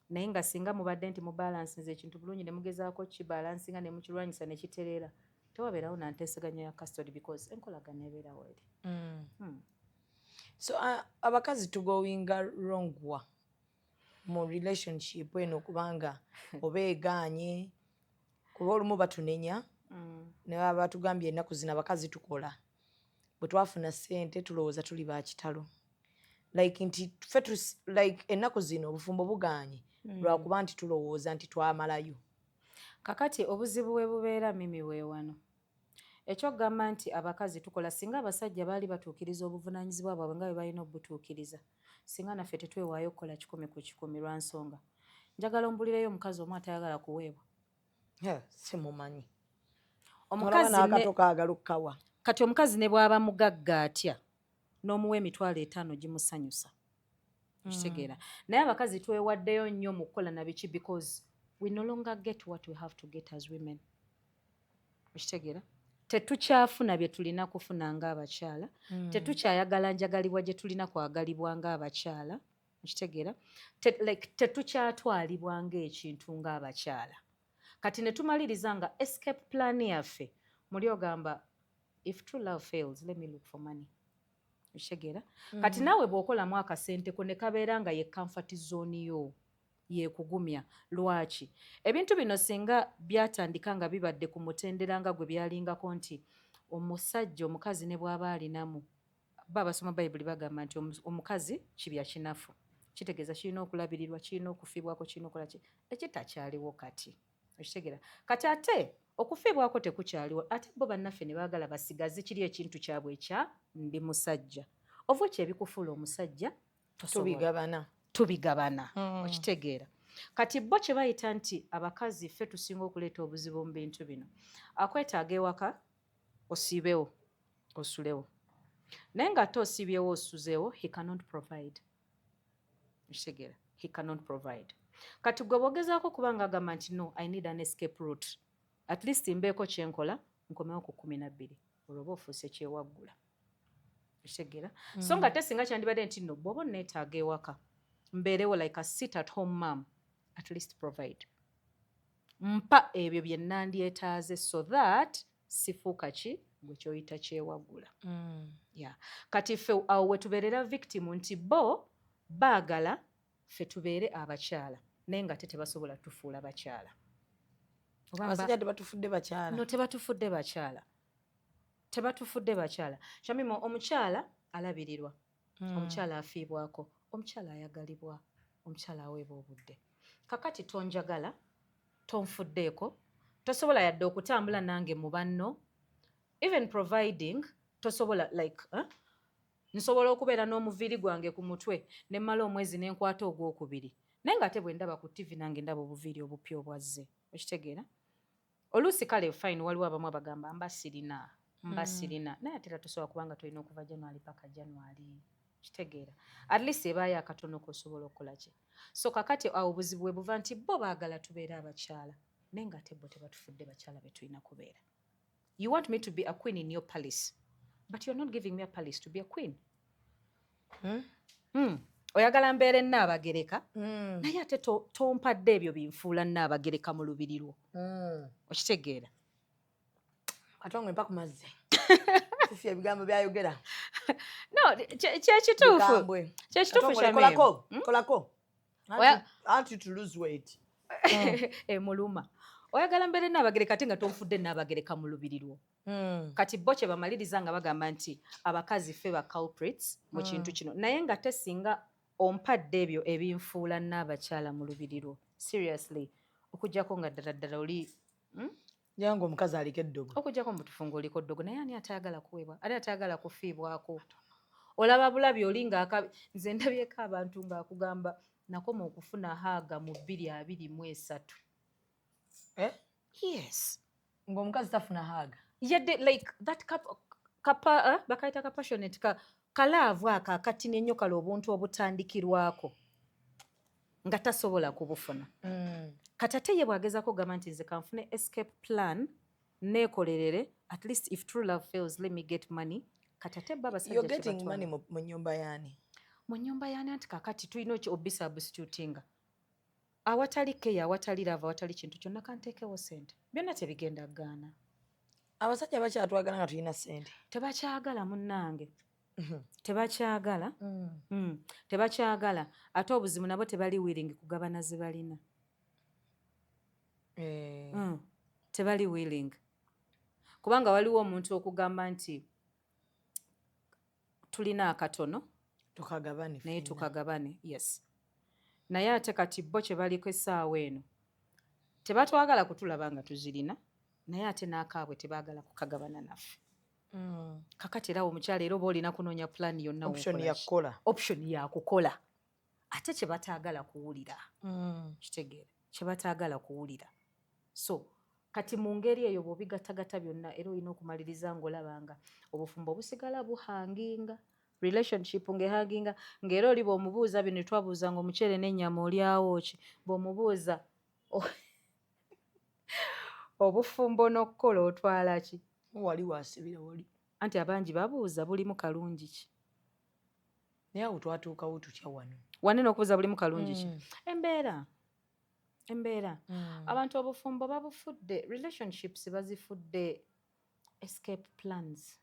Naye nga singa mubadde nti mubalansinze ekintu bulungi ne mugezaako kibalansinga ne mukirwanyisa ne kitereera, tewabeerawo na nteeseganya ya custody, because enkolagana ebeerawo eri. So abakazi tugoinga wrong wa mu relationship eno? Kubanga oba egaanye, kuba olumu batunenya ne baba batugambye ennaku zino abakazi tukola, bwe twafuna ssente tulowooza tuli ba kitalo, like nti ffe like ennaku zino obufumbo bugaanye lwakuba nti tulowooza nti twamalayo. Kakati obuzibu bwe bubeera, Mimi, weewano ekyokugamba nti abakazi tukola, singa abasajja baali batuukiriza obuvunaanyizibwa bwabwe nga bwe balina obutuukiriza, singa naffe tetwewaayo okukola 100%. Lwa nsonga njagala ombulireyo omukazi omu atayagala kuweebwa. Simumanyi. Omukazi n'akato kaagala okkawa. Kati omukazi ne bw'aba mugagga atya, n'omuwa 50,000 gimusanyusa. Okitegeera? Naye abakazi twewaddeyo nnyo mu kukola na biki, because we no longer get what we have to get as women. Okitegeera? Tetukyafuna bye tulina kufuna ng'abakyala. Tetukyayagala njagalibwa gye tulina kwagalibwa ng'abakyala. Okitegeera? Like tetukyatwalibwa ng'ekintu ng'abakyala. Kati ne tumaliriza nga escape plan yaffe muli ogamba, if true love fails, let me look for money. Okitegeera? Kati naawe bw'okolamu akasente ko ne kabeera nga ye comfort zone yo, yekugumya. Lwaki ebintu bino singa byatandika nga bibadde ku mutendera nga gwe byalingako, nti omusajja omukazi ne bw'aba alinamu, ba abasoma Bayibuli bagamba nti omukazi kibya kinafu, kitegeeza kirina okulabirirwa, kirina okufiibwako, kirina okukola ki, ekitakyaliwo kati. Okitegeera? Kati ate okufiibwako tekukyaliwo, ate bo bannaffe ne baagala basigaze kiri ekintu kyabwe ekya ndi musajja, ova ki ebikufuula omusajja tosobola. Tubigabana. Tubigabana. Okitegeera? Kati bo kye bayita nti abakazi ffe tusinga okuleeta obuzibu mu bintu bino. Akwetaaga ewaka osiibewo osulewo, naye ng'ate osiibyewo osuzeewo, he cannot provide. Okitegeera? He cannot provide. Kati gwe bw'ogezaako kuba nga agamba nti no, I need an escape route, at least mbeeko kyenkola nkomewo ku 12, olwo oba ofuuse kyewaggula. Okitegeera? So nga ate singa kyandibadde nti no, bw'oba onneetaaga ewaka mbeerewo like a sit at home mom, at least provide, mpa ebyo bye nandyetaaze so that sifuuka ki gwe kyoyita kyewaggula. Yeah. Kati ffe awo we tubeerera victim, nti bo baagala ffe tubeere abakyala, naye nga te tebasobola tufuula bakyala. Oba Abasajja tebatufudde bakyala. No, tebatufudde bakyala, tebatufudde bakyala. Shamimo, omukyala alabirirwa, omukyala afiibwako, omukyala ayagalibwa, omukyala aweebwa obudde. Kakati tonjagala, tonfuddeeko, tosobola yadde okutambula nange mu banno, even providing tosobola, like, eh? Nsobola okubeera n'omuviiri gwange ku mutwe ne mmala omwezi nenkwata ogwokubiri, naye ng'ate bwe ndaba ku TV nange ndaba obuviiri obupya obwazze, okitegeera? Oluusi kale fine, waliwo abamu abagamba mba sirina, mba sirina, naye ate era tosobola kubanga tolina okuva January paka January, kitegeera? At least ebaayo akatono kosobola okukola ki. So kakati awo obuzibu bwe buva nti bo baagala tubeere abakyala, naye ng'ate bo tebatufudde bakyala be tulina kubeera. You want me to be a queen in your palace, but you're not giving me a palace to be a queen. Oyagala mbeere Nnaabagereka, naye ate tompadde ebyo binfuula Nnaabagereka mu lubiri lwo, okitegeera? Katongo, mpa ku mazzi. Fifi ebigambo byayogera No, kyekituufu. Bikambwe. Kyekituufu. Katongole, Shamim. kolako kolako. Anti to lose weight. Emuluma. Oyagala mbeere Nnaabagereka ate nga tonfudde Nnaabagereka mu lubiri lwo. Kati bo kye bamaliriza nga bagamba nti abakazi ffe ba culprits mu kintu kino, naye nga te singa ompadde ebyo ebinfuula nnaabakyala mu lubiri lwo, seriously, okugjako nga ddala ddala oli Janga omukazi aliko eddogo. Okugjako mubutuufu ng'oliko ddogo, naye ani atayagala kuweebwa, ani atayagala kufiibwako? Olaba bulabi oli ngaaka. Nze ndabyeko abantu ng'akugamba nakoma okufuna hug mu 2023. Eh? Yes. Ng'omukazi tafuna hug. Yadde like that kapa, bakayita ka passionate ka ka love ako akatini ennyo, kale obuntu obutandikirwako nga tasobola kubufuna. Kati ate ye bw'agezaako okugamba nti nze kanfune escape plan, neekolerere, at least if true love fails, let me get money. Kati ate bo abasajja You're getting kye money batwala mu nnyumba yaani? Mu nnyumba yaani? Anti kakati tulina obisubstitutinga awatali care, awatali love, awatali kintu kyonna, kanteekewo sente, byonna tebigenda gaana. Abasajja bakyatwagala nga tulina ssente? Tebakyagala munnange, tebakyagala. Tebakyagala. Ate obuzibu nabo tebali willing kugabana ze balina. Eh. Tebali willing, kubanga waliwo omuntu okugamba nti tulina akatono tukagabane naye ffenna. Tukagabane, yes. Naye ate kati bo kye baliko essaawa eno, tebatwagala kutulaba nga tuzirina, naye ate n'akaabwe tebaagala kukagabana naffe. Kakati era omukyala era oba olina kunoonya plan yonna Option w'okola ya ki? kukola. Option yakukola, ate kye bataagala kuwulira. Kitegeera? Kye bataagala kuwulira. So kati mu ngeri eyo bw'obigattagatta byonna, era olina okumaliriza ng'olaba nga obufumbo busigala buhanginga, relationship ng'ehanginga, ng'era oli bw'omubuuza bino twabuuza nga omuceere n'ennyama olyawo ki, bw'omubuuza obufumbo n'okukola otwala ki? Wali wasibira wali. Anti abangi babuuza bulimu kalungi ki. Naye awo twatuukawo tutya wano? Wanene okubuuza bulimu kalungi ki. Embeera, embeera. Abantu obufumbo babufudde, relationships bazifudde escape plans,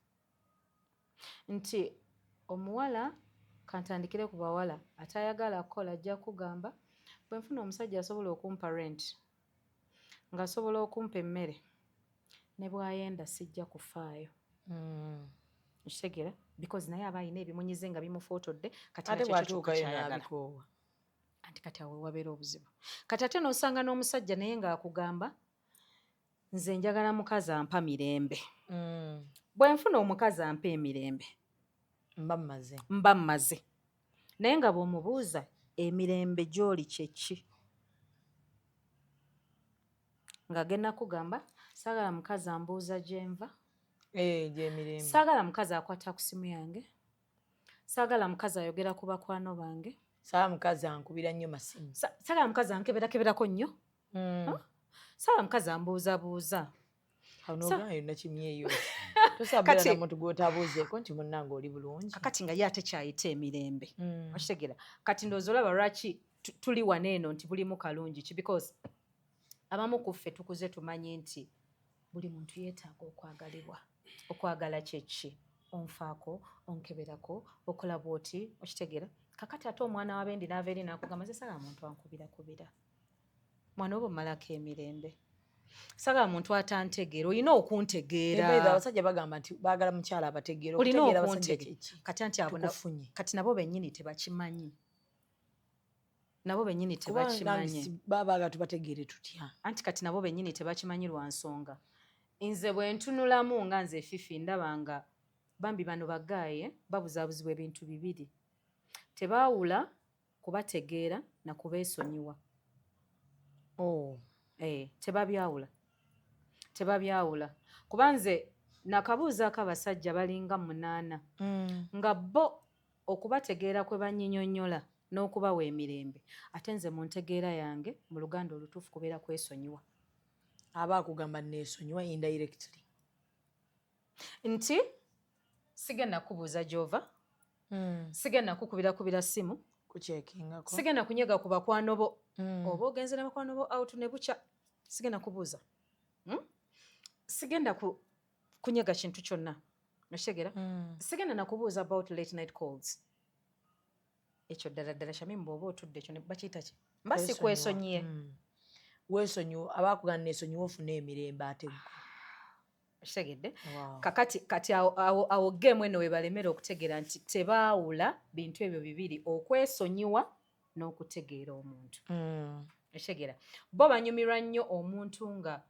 nti omuwala, kantandikire ku bawala, atayagala kukola ajja kugamba bwe nfuna omusajja asobola okumpa rent, ng'asobola okumpa emmere, ne bw'ayenda sijja kufaayo. Okitegeera? Because naye aba alina ebimunyize nga bimufootodde. Kati Ate nakyo ekyo kyokka bw'atuukayo kyayagala. n'abikoowa. Anti kati awo wabeera obuzibu. Kati ate n'osanga n'omusajja naye ng'akugamba nze njagala mukazi ampa mirembe, bwe nfuna omukazi ampa emirembe mba mmaze. Mba mmaze. Naye nga bw'omubuuza emirembe gy'oli kyeki, ng'agenda kugamba saagala mukazi ambuuza gyenva. Eh, gy'emirembe. Saagala mukazi akwata ku simu yange, saagala mukazi ayogera ku bakwano bange. Saagala mukazi ankubira nnyo masimu. Saagala mukazi ankeberakeberako nnyo. Saagala mukazi ambuuzabuuza. Nogaa yonna kimyeyo, tosobola na muntu gw'otabuuzeeko nti munnange oli bulungi. Kakati nga ye ate kyayita emirembe, okitegeera? Kati ndowooza olaba lwaki tuli wano eno nti bulimu kalungi ki, because abamu ku ffe tukuze tumanyi nti buli muntu yeetaaga okwagalibwa. Okwagala kyeki? Onfaako, onkeberako, okola bwoti, okitegeera? Kakati ate omwana w'abendi n'ava eri n'akugamba nze saagala muntu ankubirakubira. Mwana oba omalako emirembe. Sagala muntu atantegeera. Olina okuntegeera. Abasajja bagamba nti baagala mukyala abategeera. Olina Okutegeera abasajja okuntegeera. kyeki? Kati anti abo Tukufunye. Kati nabo bennyini tebakimanyi, nabo bennyini Kubanga nange tebakimanyi. Baba baagala tubategeere tutya? Anti kati nabo bennyini tebakimanyi lwa nsonga nze bwe ntunulamu nga nze Fifi, ndaba nga bambi bano ba guy babuzaabuzibwa ebintu bibiri: tebaawula kubategeera na kubeesonyiwa. Oh. Eh, tebabyawula, tebabyawula, kuba nze nakabuuzaako abasajja balinga 8 nga bo okubategeera kwe banyinyonnyola n'okubawa emirembe, ate nze mu ntegeera yange mu Luganda olutuufu kubeera kwesonyiwa. Aba akugamba neesonyiwa indirectly. Nti sigenda kubuuza gy'ova, sigenda kukubirakubira simu, kucheckingako, sigenda kunyega ku bakwano bo, oba ogenze ne bakwano bo out ne bukya, sigenda kubuuza, Sigenda kunyega kintu kyonna, okitegeera? Sigenda nakubuuza about late night calls. Ekyo ddala ddala, Shamimu, bw'oba otudde ekyo bakiyita ki? Mba sikwesonyiye. Weesonyiwa, aba akugamba neesonyiwa ofune emirembe ate gwe. Okitegedde? Wow. Kakati kati awo game eno webalemera okutegeera nti tebaawula bintu ebyo bibiri, okwesonyiwa n'okutegeera omuntu. Okitegeera? Bo banyumirwa nnyo omuntu nga,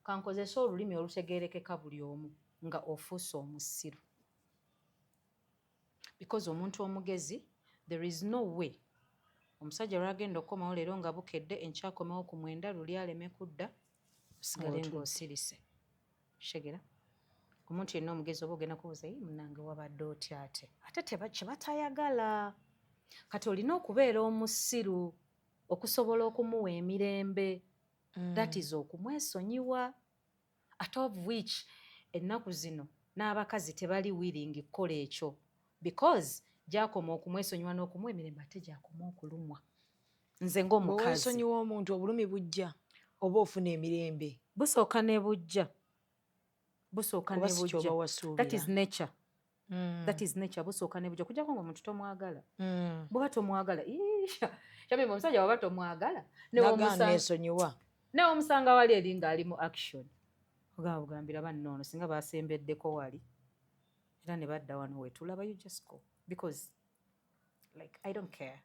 kankozese olulimi olutegeerekeka buli omu, nga ofuuse omusiru, because omuntu omugezi, there is no way omusajja lwagenda okukomawo leero nga bukedde, enkyakomewo ku 9, luli aleme kudda, osigale ng'osirise. Kitegeera? Omuntu yenna omugezi oba ogenda kubuuza, "Yi munange, wabadde otya?" Ate kye batayagala. Kati olina okubeera omusiru okusobola okumuwa emirembe, that is okumwesonyiwa, at of which ennaku zino n'abakazi tebali willing kukola ekyo, because gyakoma okumwesonyiwa n'okumuwa emirembe, ate gyakoma okulumwa. Nze ng'omukazi, Bweweesonyiwa omuntu, obulumi bujja oba ofuna emirembe? Busooka ne bujja, busooka Kuba ne si bujja. kyoba wasuubira. That is nature. That is nature. Busooka ne bujja, okujjako ng'omuntu tomwagala. Bw'oba tomwagala, Shamim, omusajja bw'oba tomwagala, Nagamba neesonyiwa. Newomusanga wali eri ng'ali mu action, ogamba bugambira banno ono singa basembeddeko wali era ne badda wano wetulaba, you just go, because like I don't care,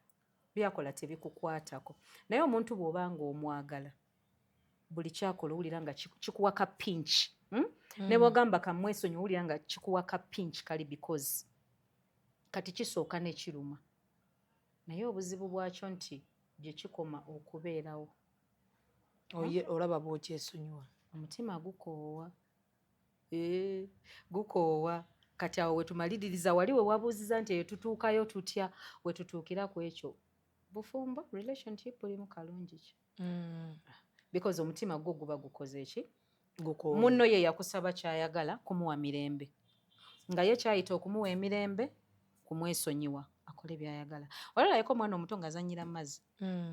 byakola tebikukwatako. Naye omuntu bw'oba nga omwagala, buli kyakola owulira nga kikuwa ka pinch, Ne bwogamba kamwesonyi, owulira nga kikuwa ka pinch kali, because kati kisooka nekiruma, naye obuzibu bwakyo nti gye kikoma okubeerawo, Olaba bw'okyesonyiwa. Omutima gukoowa. Ee, gukoowa. Kati awo wetumaliririza wali we wabuuziza nti eyo tutuukayo tutya, wetutuukira ku ekyo bufumbo, relationship bulimu kalungi ki? Because omutima gwo guba gukoze eki? Gukoowa. Munno ye yakusaba kyayagala kumuwa mirembe, nga ye kyayita okumuwa emirembe kumwesonyiwa akole byayagala. Olalayeko omwana omuto ng'azannyira mu mazzi,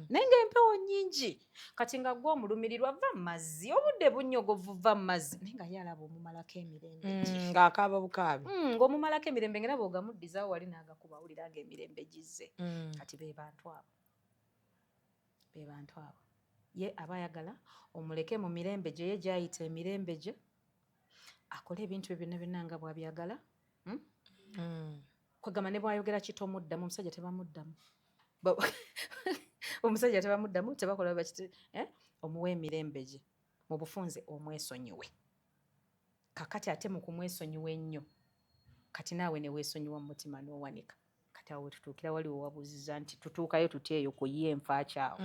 naye ng'empewo nnyingi, kati nga gwe omulumirirwa, va mu mazzi, obudde bunnyogovu, va mu mazzi, naye nga ye alaba omumalako emirembe gye. Ng'akaaba bukaabi. Ng'omumalako emirembe, ngera bw'ogamuddizaawo wali n'agakuba, awulira ng'emirembe gizze. Kati be bantu abo, be bantu abo. Ye aba ayagala omuleke mu mirembe gye, ye gy'ayita emirembe gye, akole ebintu bye byonna byonna nga bw'abyagala, Kwegamba ne bw'ayogera kitomuddamu, omusajja tebamuddamu. Omusajja tebamuddamu, tebakola bakiti, eh? Omuwa emirembe gye mu bufunze, omwesonyiwe. Kakati ate mu kumwesonyiwa ennyo, kati naawe ne weesonyiwa mu mutima n'owanika. Kati awo wetutuukira wali wewabuuziza nti tutuukayo tutya eyo ku ye enfaakyawo.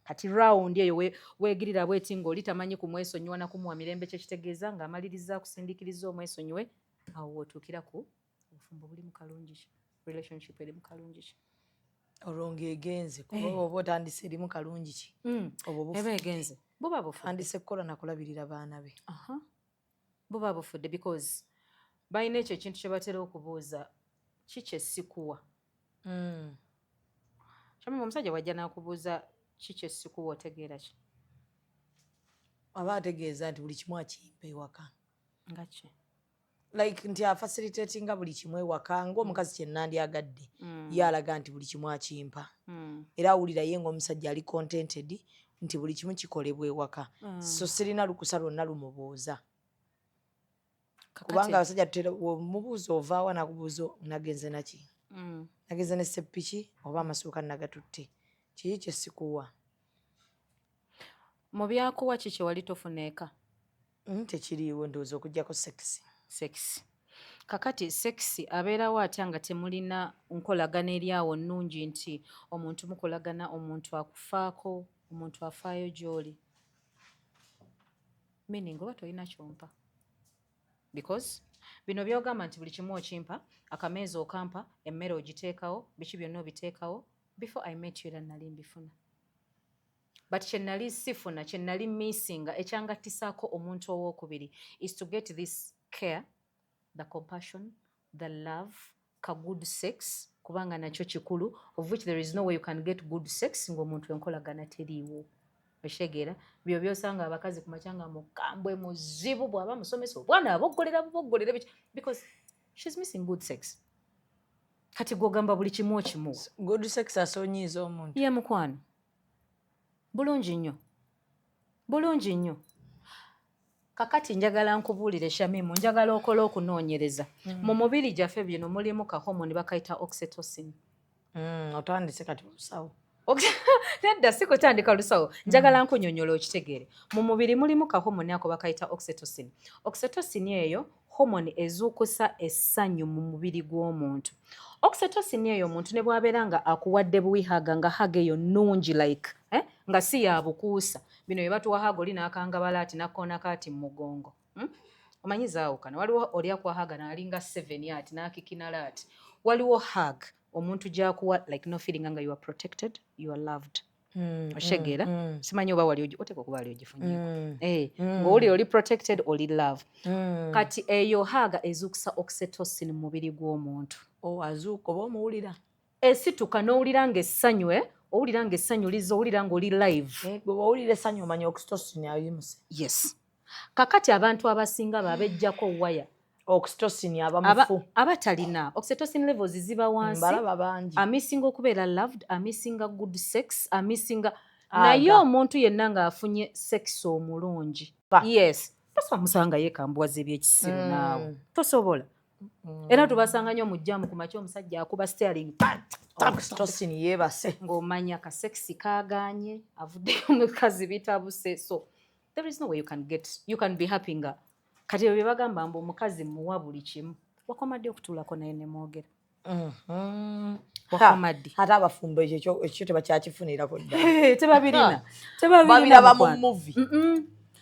Kati round eyo weegirira bweti ng'oli tamanyi kumwesonyiwa na kumuwa mirembe, kyekitegeeza ng'amaliriza akusindiikiriza omwesonyiwe, awo weotuukira ku obufumbo buli mu kalungi ki, relationship eri mu kalungi ki. Olwo ng'egenze, kuba oba otandise erimu kalungi ki, obwo Eba bufudde. egenze, buba bufudde. Tandise kukola nakulabirira baana be. Aha. Buba bufudde, because balina ekyo ekintu kye batera okubuuza, ki kye sikuwa? Kyamima, omusajja wajja n'akubuuza ki kye sikuwa, otegeera ki? Aba ategeeza nti buli kimu akimpa ewaka. Nga ki? Like nti afacilitatinga buli kimu ewaka, ng'omukazi kye nandyagadde, ye alaga nti buli kimu akimpa, era awulira ye ng'omusajja ali contented. Nti buli kimu kikolebwa ewaka. So sirina lukusa lwonna lumubuuza, kubanga abasajja tutera omubuuza ovaawa, nakubuuza nagenze naki, nagenze ne seppiki oba amasuuka nagatutte, kiki kyesikuwa? Mu byakuwa ki kye wali tofuna eka? Tekiriiwo ndowooza okugjako sex. Sex. Kakati sex abeerawo atya nga temulina nkolagana eri awo nnungi, nti omuntu mukolagana, omuntu akufaako, omuntu afaayo gy'oli, meaning oba tolina kyompa? Because bino byogamba nti buli kimu okimpa, akameeza okampa, emmere ogiteekawo, biki byonna obiteekawo, before I met you era nali mbifuna, but kye nali sifuna, kye nali missinga, ekyangattisaako omuntu owookubiri is to get this care, the compassion, the love, ka good sex, kubanga nakyo kikulu, of which there is no way you can get good sex ng'omuntu enkolagana teriiwo. Okitegeera? Byo byosanga abakazi ku makya nga mukambwe, muzibu, bw'aba musomesa obwana aboggolera buboggolera biki, because she's missing good sex. Kati gwogamba buli kimu okimuwa. Good sex asonyiiza omuntu. Ye mukwano, bulungi nnyo, bulungi nnyo. Kakati njagala nkubuulire, Shamimu, njagala okola okunoonyereza. Mu mubiri gyaffe bino mulimu ka hormone bakayita oxytocin. Otandise kati olusawo. Nedda, si kutandika lusawo, njagala nkunyonyola okitegeere. Mu mubiri mulimu ka hormone ako bakayita oxytocin. Oxytocin eyo hormone ezuukusa essanyu mu mubiri gw'omuntu. Oxytocin eyo, omuntu ne bw'abeera nga akuwadde buwi hug, nga hug eyo nnungi, like eh? nga si ya bukuusa, bino bye batuwa hug oli n'akangabala ati n'akkoonako ati mu mugongo, Omanyi zaawukana, waliwo oli akuwa hug n'alinga seven ati n'akikinala ati, waliwo hug omuntu gy'akuwa like no feeling nga you are protected, you are loved. Okitegeera? Simanyi oba wali oteeka okuba wali ogifunyeeko. Eh, ng'owulira oli protected, oli love. Kati eyo hug ezuukusa oxytocin mu mubiri gw'omuntu. Oh, azuuka oba omuwulira. Esituka n'owulira ng'essanyu, eh? Owulira ng'essanyu liza, owulira ng'oli live. Eh, gwe owulira essanyu omanya oxytocin ayimuse. Yes. Kakati abantu abasinga babejjako waya. Oxytocin aba mufu. Abatalina oxytocin levels ziba wansi. Mbalaba bangi. Amissinga okubeera loved, amissinga good sex, amissinga. Naye omuntu yenna ng'afunye sex omulungi, yes, tosobola musanga yeekambuwaza ebyekisiru. Naawe tosobola. Era tubasanga nnyo mu jam ku makya, omusajja akuba steering. Oxytocin yeebase. Ng'omanya ka sex kaagaanye, avuddeyo omukazi bitabuse. So there is no way you can be happy nga kati ebyo bye bagamba mbu omukazi muwa buli kimu. Wakoma ddi okutuulako naye ne mwogera? Wakoma ddi? Ate abafumbo ekyo tebakyakifunirako ddala. Tebabirina. Babiraba mu movie.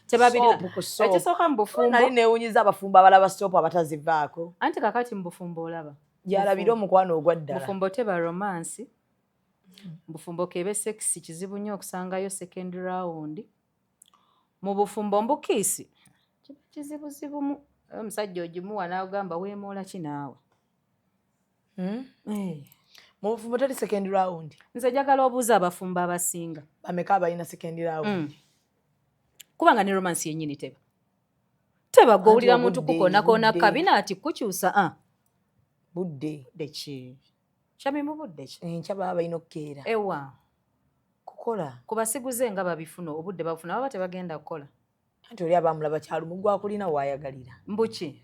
Tebabirina. Soap ku soap. Ekisooka mu bufumbo Nali neewunyiza abafumbo abalaba soap abatazivaako. Anti kakati mu bufumbo olaba Gyalabira omukwano ogwa ddala. Bufumbo teba romance, bufumbo kebe sex kizibu nnyo okusangayo second round mu bufumbo. Mbu kiss kiba kizibuzibumu. Omusajja ogimuwa n'agamba weemoola ki naawe? Eh. Mu bufumbo teri second round? Nze njagala obuuza abafumbo abasinga. Bameka abalina second round? Kubanga ne romance yennyini teba teba. Gwe owulira Anti muntu obudde, kukoonakona budde. Kabina ati kukyusa, ah. Budde. Budde ki, Shami? Mu budde ki? Enkya baba balina okukeera. Ewa. Kukola. Ku basiguze nga babifuna, obudde babufuna, baba tebagenda kukola. Anti oli abamulaba kyalumu gwakulina waayagalira. Mbuki?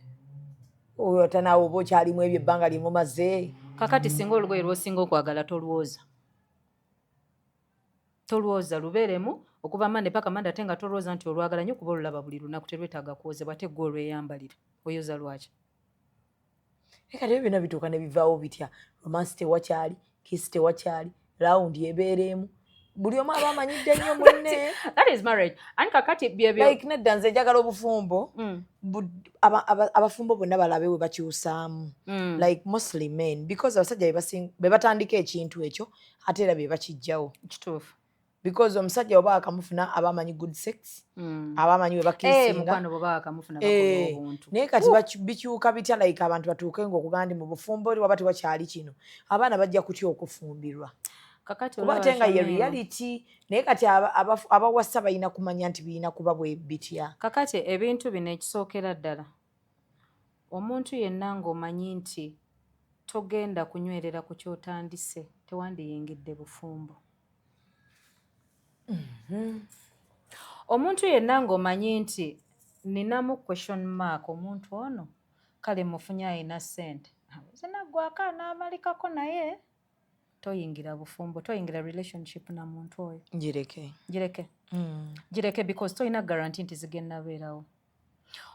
Oyo ate naawe oba okyalimu ebyo ebbanga lyemumaze. Kakati singa olugoye lw'osinga okwagala tolwoza, tolwoza, lubeeremu okuva Mande paka Mande, ate nga tolwoza nti olwagala nnyo kuba olulaba buli lunaku, terwetaaga kwozebwa, ate gwe olweyambalira, oyoza lwaki? Naye kati ebyo byonna bituuka ne bivaawo bitya? Romance tewakyali, kiss tewakyali, round ebeera emu, buli omu aba amanyidde nnyo munne. That is marriage. Anti kakati byebyo. Like nedda, nze njagala obufumbo abafumbo bonna balabe we bakyusaamu. Like mostly men, because abasajja be batandika ekintu ekyo, ate era be bakijjawo. Kituufu. Because omusajja oba akamufuna aba amanyi good sex, aba amanyi we Eh, bakissinga. Mukwano, bwe bakamufuna Eh, bakola obuntu. Naye kati bikyuka bitya? Like abantu batuuke ngaokugamba nti mu bufumbo waba tewakyali kino, abaana bajja kutya okufumbirwa? Kakati Kuba olaba ate nga ye Shamim. reality. Naye kati abawasa balina kumanya nti birina kuba bwe bitya. Kakati ebintu bino, ekisookera ddala, omuntu yenna ng'omanyi nti togenda kunywerera ku kyotandise, tewandiyingidde bufumbo. Omuntu yenna ng'omanyi nti ninamu question mark, omuntu ono kale mufunye alina ssente, zinaggwako anaamalikako, naye toyingira bufumbo, toyingira relationship na muntu oyo. Gireke. Gireke. Gireke, because tolina guarantee nti zigenda beerawo.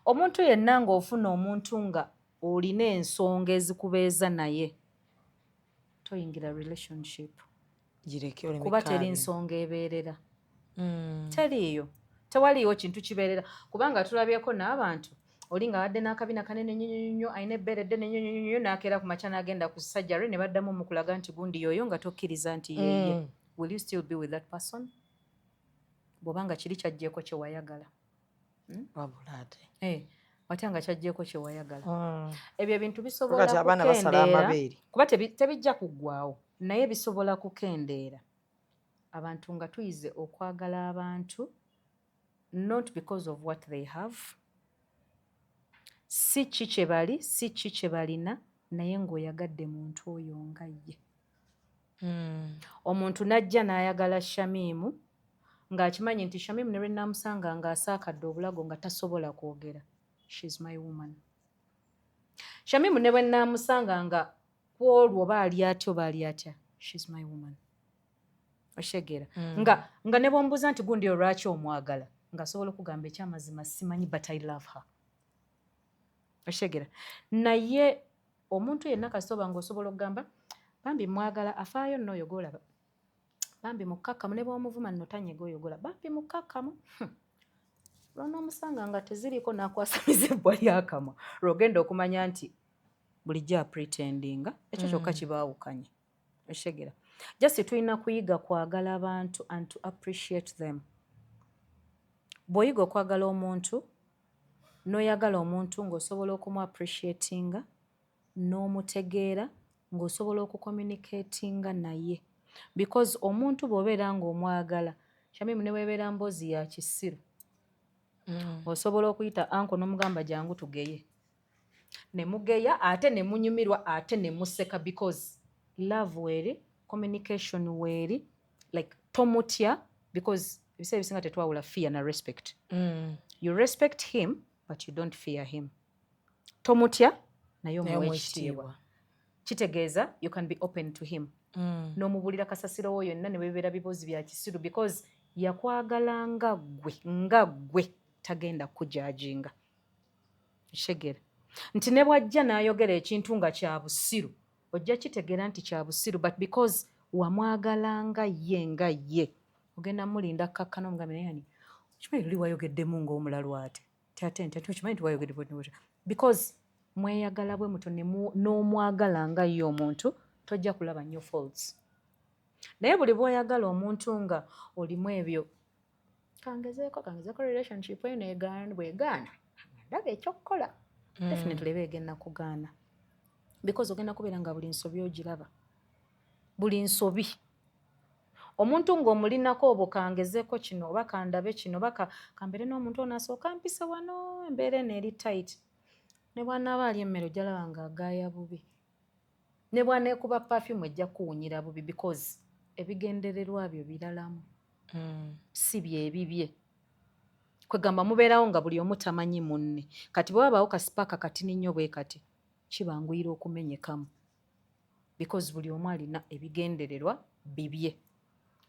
Omuntu yenna ng'ofuna omuntu nga olina ensonga ezikubeeza naye, toyingira relationship. Gireke oleme Kuba teri kaabya. nsonga ebeerera. Teriiyo, tewaliiwo kintu kibeerera, kubanga tulabyeko n'abantu oli nga abadde n'akabina kanene nnyo nnyo nnyo, alina ebbeere ddene nnyo nnyo nnyo, n'akeera ku makya n'agenda ku surgery ne baddamu omukulaga nti gundi yoyo, nga tokkiriza nti yeeye. Will you still be with that person bw'oba nga kiri kyaggyeko kye wayagala? Wabula ate Eh, watya nga kyaggyeko kye wayagala? Ebyo ebintu bisobola Kati abaana basala kukendeera, amabeere. kuba tebijja kuggwawo, naye bisobola kukendeera abantu nga tuyize okwagala abantu not because of what they have, si ki kye bali, si ki kye balina, naye ng'oyagadde muntu oyo nga ye. Omuntu n'ajja n'ayagala Shamimu ng'akimanyi nti Shamimu ne lwe naamusanga ng'asaakadde obulago nga tasobola kwogera, she's my woman. Shamimu ne bwe naamusanga nga kwolwo oba ali atya oba ali atya, she's my woman. Okitegeera? Nga ne bwombuuza nti gundi oyo lwaki omwagala, ng'asobola okugamba ekyamazima simanyi, but I love her. Okitegeera? Naye omuntu yenna kasita oba ng'osobola okugamba bambi mwagala, afaayo nno oyo gw'olaba, bambi mukkakkamu, ne bw'omuvuma nno tanyega oyo gw'olaba, bambi mukkakkamu. Lw'onoomusanga nga teziriiko n'akwasamiza ebbwa lyakamwa, lw'ogenda okumanya nti bulijjo apretendinga. Ekyo kyokka kibaawukanye. Okitegeera? Just tulina kuyiga kwagala abantu and to appreciate them. Bw'oyiga okwagala omuntu, n'oyagala omuntu ng'osobola okumu appreciatinga n'omutegeera, ng'osobola okucommunicatinga naye, because omuntu bw'obeera ng'omwagala, Shamimu, ne weebeera mboozi ya kisiru, osobola okuyita uncle n'omugamba jangu tugeye, ne mugeya ate ne munyumirwa ate ne museka, because love weeri, communication weeri, like tomutya, because ebiseera ebisinga tetwawula fear na respect. You respect him but you don't fear him. Tomutya naye omuwa ekitiibwa, kitegeeza you can be open to him n'omubuulira kasasiro wo yonna, ne bibeera bibuuzi bya kisiru, because yakwagala nga ggwe, nga ggwe tagenda kujudginga. Kitegeera nti ne bw'ajja n'ayogera ekintu nga kya busiru, ojja kitegeera nti kya busiru, but because wamwagala nga ye, nga ye, ogenda mulinda kakkana omugambe, naye ani okimanyi luli wayogeddemu ng'omulalu, ate ate nti ate okimanyi nti wayogedde bwoti, because mweyagala bwe muto n'omwagala nga ye omuntu, tojja kulaba nnyo faults. Naye buli bw'oyagala omuntu nga olimu ebyo, kangezeeko, kangezeeko relationship eno egaana, bwegaana ndaba ekyokukola, definitely eba egenda kugaana, because ogenda kubeera nga buli nsobi ogiraba, buli nsobi. Omuntu ng'omulinako obwo kangezeeko kino oba kandabe kino oba kambeere n'omuntu ono asooka mpise wano, embeera eno eri tight, ne bw'anaaba ali emmere ojja nga agaaya bubi, ne bw'aneekuba perfume ejja kuwunyira bubi, because ebigendererwa byo biralamu, si byebibye. Kwegamba mubeerawo nga buli omu tamanyi munne. Kati bwe wabaawo kaspark katini nnyo bwe kati, kibanguyira okumenyekamu, because buli omu alina ebigendererwa bibye.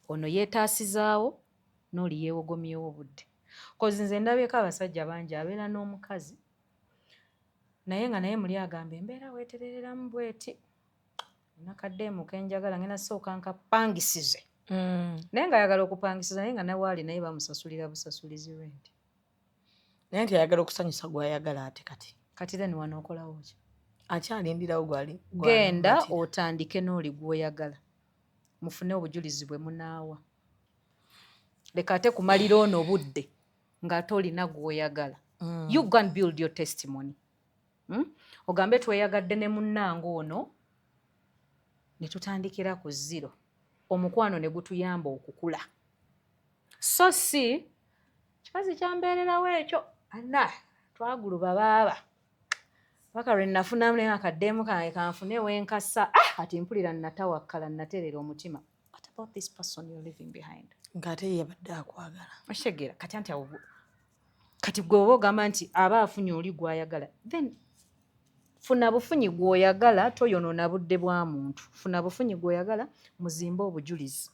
Ono yeetaasizaawo n'oli yeewogomyewo obudde. 'Cause nze ndabyeko abasajja bangi abeera n'omukazi naye nga naye muli agamba embeera weeterereramu bweti, nakaddeemu kenjagala ngenda sooka nkapangisize, naye ng'ayagala okupangisiza, naye nga nawaali naye bamusasulira busasulizi rent. Naye nti ayagala okusanyusa gwayagala ate kati. Kati then wano okolawo ki? Akyalindirawo gwali. Genda otandike n'oli gw'oyagala, mufune obujulizi bwe munaawa. Leka ate kumalira ono obudde ng'ate olina gw'oyagala. You go and build your testimony, Ogambe tweyagadde ne munnange ono ne tutandikira ku zero, omukwano ne gutuyamba okukula, so si kikazi kyambeererawo ekyo anna twaguluba baaba paka lwe nafunamu naye akaddeemu kange kanfune wenkasa. Ah, kati mpulira natawakkala, naterera omutima. What about this person you're leaving behind? Ng'ate ye yabadde akwagala. Okitegeera? Kati anti awo kati gwe oba ogamba nti aba afunye oli gw'ayagala, then funa bufunyi gw'oyagala, toyonoona budde bwa muntu. Funa bufunyi gw'oyagala, muzimbe obujulizi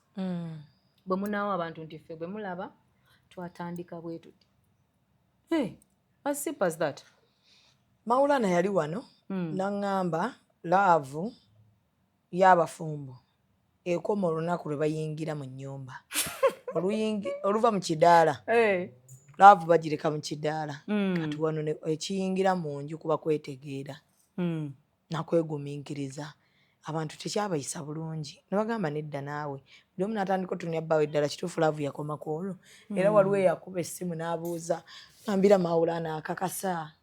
bwe munaawo abantu nti ffe bwe mulaba twatandika bwe tuti. Hey, as simple as that. Maulana yali wano naŋŋamba love y'abafumbo ekoma olunaku lwe bayingira mu nnyumba. Oluva mu kidaala, love bagireka mu kidaala. Kati wano ekiyingira mu nju kuba kwetegeera nakwegumiikiriza. Abantu tekyabayisa bulungi ne bagamba nedda, naawe buli omu n'atandika otunya bbaawe. Ddala kituufu love yakoma ku olwo? Era waliwo eyakuba essimu n'abuuza, nambira Maulana akakasa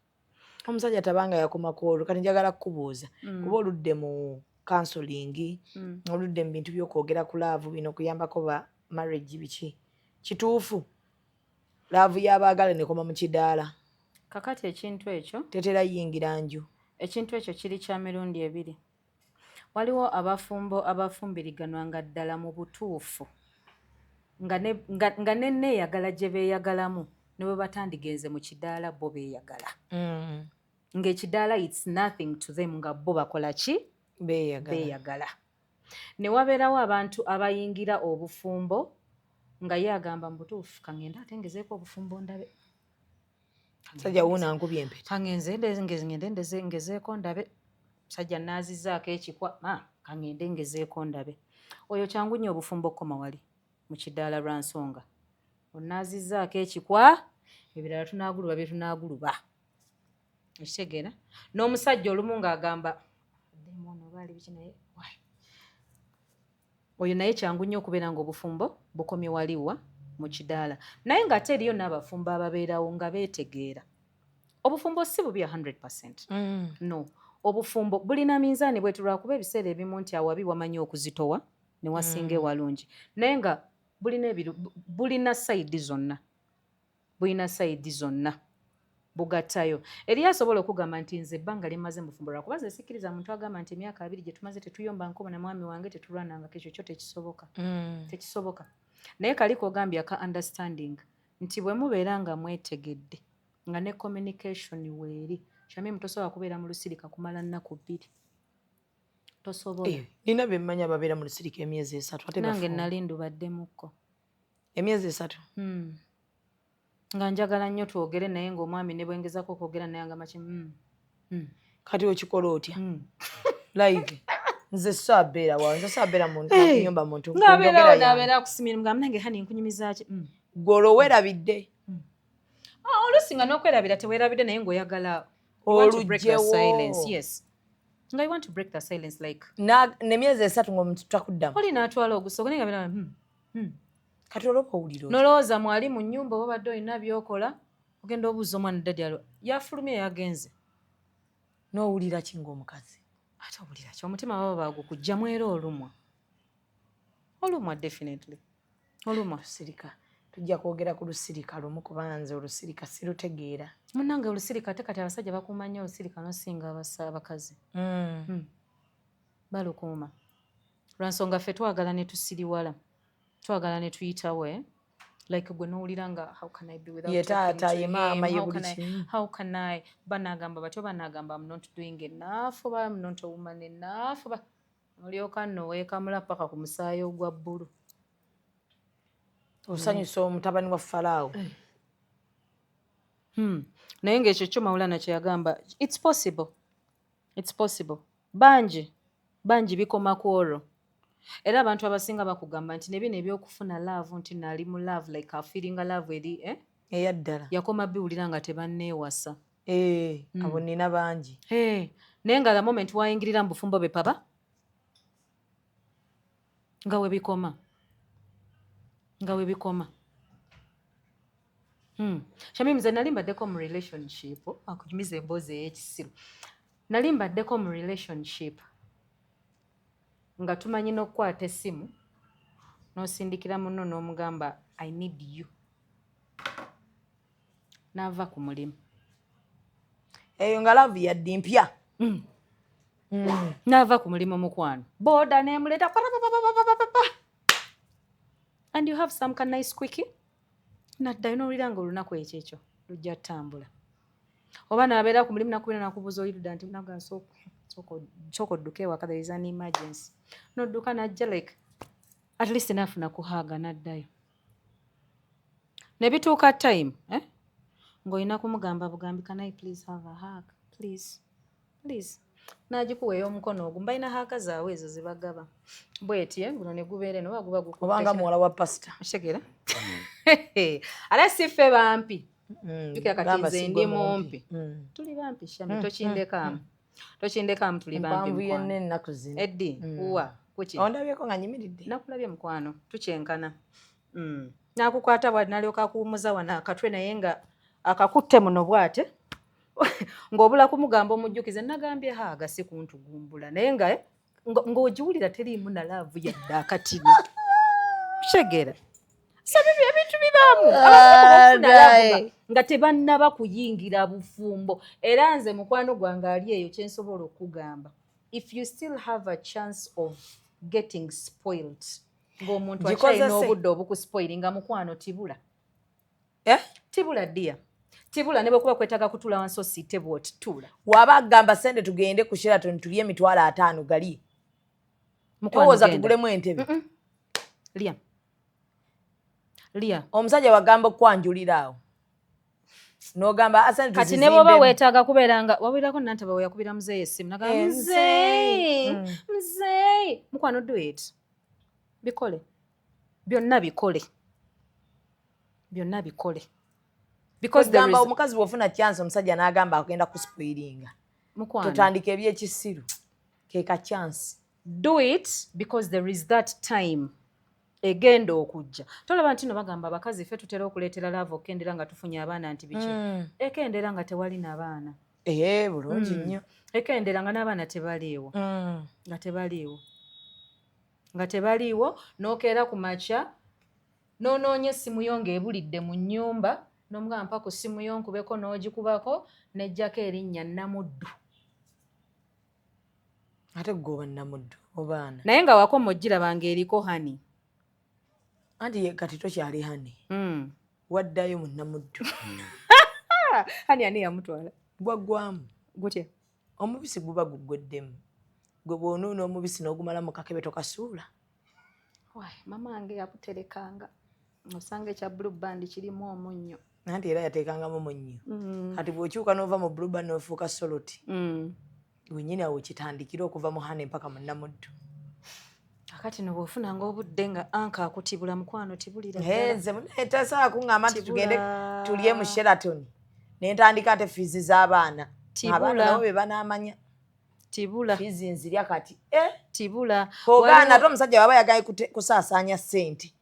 omusajja tabanga yakoma ku olwo. Kati njagala kukubuuza, kuba oludde mu counseling, oludde mu bintu by'okwogera ku love bino, okuyambako ba marriage biki, kituufu love y'abaagala nekoma mu kidaala? Kakati ekintu ekyo tetera yingira nju. Ekintu ekyo kiri kya mirundi ebiri. Waliwo abafumbo abafumbiriganwa nga ddala mu butuufu nga neneeyagala gye beeyagalamu, ne bwe batandigenze mu kidaala bo beeyagala, ng'ekidaala it's nothing to them, nga bo bakola ki? Beeyagala. Beeyagala. Ne wabeerawo abantu abayingira obufumbo nga ye agamba mu butuufu, kaŋŋende ate ngezeeko obufumbo ndabe. Musajja wuuna nkubye empeta. Kaŋŋenze ngende ngezeeko ndabe, musajja naazizaako ekikwa, kaŋŋende ngezeeko ndabe. Oyo kyangu nnyo obufumbo okukoma wali mu kidaala, lwa nsonga onaazizaako ekikwa, ebirala tunaaguluba bye tunaaguluba. Ekitegeera? N'omusajja olumu ng'agamba addemu ono oba ali biki, naye why? Oyo naye kyangu nnyo okubeera ng'obufumbo bukomye waliwa mu kidaala. Naye ng'ate eriyo n'abafumbo ababeerawo nga beetegeera. Obufumbo si bubi 100%. No, obufumbo bulina minzaani bwetu, lwakuba ebiseera ebimu nti awabi wamanyi okuzitowa ne wasinga ewalungi, naye nga bulina ebiru, bulina side zonna, bulina side zonna, bugattayo. Eriyo asobola okugamba nti nze ebbanga lyemaze mu bufumbo, lwakuba nze sikkiriza muntu agamba nti emyaka 20 gye tumaze tetuyomba nkobo na mwami wange, tetulwanangako. Ekyo kyo tekisoboka, tekisoboka. Naye kali kogambye aka understanding nti bwe mubeera nga mwetegedde, nga ne communication weeri, Shamimu, tosobola kubeera mu lusirika kumala nnaku 2, tosobola. Eh, nina bemmanya babeera mu lusirika emyezi 3 ate Nange bafumbo. nali ndubaddemukko. Emyezi 3? Nga njagala nnyo twogere, naye ng'omwami ne bwengezako okwogera naye agamba ki Kati okikola otya? Like nze saabeera wa, nze saabeera muntu nyumba muntu ng'abeerawo njogera yange. N'abeera akusimira, mugamba nange hani nkunyumiza ki. Gwe olwo weerabidde. Ah, oluusi nga n'okwerabira teweerabidde, naye ng'oyagala, you want to break the Olugyewo. silence. Yes, nga you want to break the silence, like Nemyezi 3 ng'omuntu takuddamu. Oli n'atwala ogusooka naye nga beera Kati olwoba owulira otya? Nolowooza mwali mu nnyumba oba obadde olina by'okola, ogenda obuuza omwana, daddy alo yafulumye, yagenze. N'owulira ki ng'omukazi? Ate owulira ki? Omutima baba bagukugjamu era olumwa, olumwa, definitely olumwa. Lusirika, tujja kwogera ku lusirika lumu, kuba nze olusirika sirutegeera. Munnange, olusirika ate kati abasajja bakuuma nnyo olusirika nosinga abakazi. Balukuuma lwa nsonga ffe twagala ne tusiriwala, twagala ne tuyitawo, eh? Like gwe nowulira nga how can I be without Ye taata, talking to ye maama, him? ye How buli can I, kimu. how can I? Banagamba batyo, banagamba I'm not doing enough, oba I'm not a woman enough, oba olyoka nno weekamula paka ku musaayi ogwa bbulu. Osanyusa omutabani wa Falaawo. Naye ng'ekyo kyo Maulana kye yagamba, it's possible, it's possible. Bangi bangi bikoma ku olwo. Era abantu abasinga bakugamba nti ne bino ebyokufuna love, nti nali mu love, like afeelinga love eri, eh? Eyaddala. Yakoma biwulira nga tebanneewasa. Eh, abo nina bangi. Hey. Naye nga the moment wayingirira mu bufumbo be paba nga webikoma, nga webikoma. Shamim, nze nali mbaddeko mu relationship, akunyumiza emboozi ey'ekisiru. Nali mbaddeko mu relationship nga tumanyi n'okukwata essimu n'osindikira munno n'omugamba I need you, n'ava ku mulimu. Eyo nga love yaddi mpya. N'ava ku mulimu, mukwano, booda nemuleeta parapapapapapa. And you have some ka nice quickie, naddayo n'owulira nga olunaku ekyo ekyo lujja ttambula. Oba nabeera ku mulimu, nakubira nakubuuza oyirudda nti naga sooka odduke ewaka, there is an emergency. Nodduka najja, like at least naafuna kuhaaga naddayo. Ne bituuka time, eh? Ng'olina kumugamba bugambi, "Can I please have a hug, please, please?" N'agikuwa ey'omukono ogwo. Mbalina hug zaabwe ezo zebagaba bweti, eh? Guno ne gubeera eno oba guba gukutte. Obanga muwala wa pasita. Okitegeera? Ate si ffe bampi. Jjukira kati Gamba nze si ndi gwe mumpi. Tuli bampi, Shami, tokindekaamu, tokindekaamu, tuli bampi. Mpanvu Mukwano. yenna ennaku zino. Eddi uwa kuki? Ondabyeko nga nyimiridde. Nakulabye, mukwano, tukyenkana. Nakukwata bwati nalyoka akuwumuza wano akatwe, naye nga akakutte muno bwate ng'obula kumugamba omujjukize nagambye hug, si kuntugumbula, naye nga eh, ng'ogiwulira teriimu na love yadde akatini. Kitegeera? So bibyo ebintu bibaamu. Abamu bafuna love nga tebannaba kuyingira bufumbo. Era nze mukwano gwange ali eyo, kyensobola okugamba, if you still have a chance of getting spoiled, ng'omuntu Gikozese. akyalina obudde obukuspoilinga, mukwano, tibula. Eh? Tibula ddiya, tibula. Ne bwekuba kwetaaga kutuula wansi osiite bwoti, tuula. Waba agamba sente tugende ku Sheraton tulye 50,000 gali. Mukwano, towooza genda. tugulemu entebe. Lya, lya. Omusajja wagamba okwanjulira awo n'ogamba asente. Kati ne bwoba weetaaga kubeera nga wawulirako Nantaba we yakubira muzeeyi essimu nagamba, Eh, "Muzeeyi, muzeeyi." muzeeyi." Mukwano, do it, bikole byonna, bikole byonna, bikole, because there gamba is omukazi bw'ofuna chance omusajja n'agamba agenda kuspoilinga, Mukwano, totandika ebyekisiru, keeka chance. Do it, because there is that time egenda okujja. Tolaba nti no bagamba abakazi ffe tutera okuleetera love okendera nga tufunye abaana, nti biki, ekendera nga tewali n'abaana. Ee, bulungi nnyo. Ekendera nga n'abaana tebaliiwo, nga tebaliiwo, nga tebaliiwo. N'okeera ku makya n'onoonya essimu yo ng'ebulidde mu nnyumba, n'omugamba, "Mpa ku ssimu yo nkubeko," n'ogikubako n'ejjako erinnya Namuddu. Ate gwe oba Namuddu obaana? Naye nga wakoma ogiraba ng'eriko honey. Anti ye kati tokyali honey. Waddayo mu Namuddu. Honey ani yamutwala? Gwaggwamu. Gutya? Omubisi guba guggweddemu. Gwe bw'onuuna omubisi n'ogumala mu kakebe tokasuula. Wai, mama wange yabuterekanga, osanga ekya Blue Band kirimu omunnyo. Anti era yateekangamu munnyo. Kati bw'okyuka n'ova mu Blue Band n'ofuuka salt, wennyini awo kitandikire okuva mu honey mpaka mu Namuddu. Akati no bw'ofunanga obudde nga anka akutibula, mukwano, tibulira Eh, ddala. Nze munaye tasobola kuŋŋamba nti tugende Tibula. tulye mu Sheraton ne ntandika ate fiizi z'abaana. Tibula. Abaana nabo be banaamanya. Tibula. Fiizi nzirya kati, eh? Tibula. Kogaana. Waliwo- Ate omusajja waba yagaye kusaasaanya ssente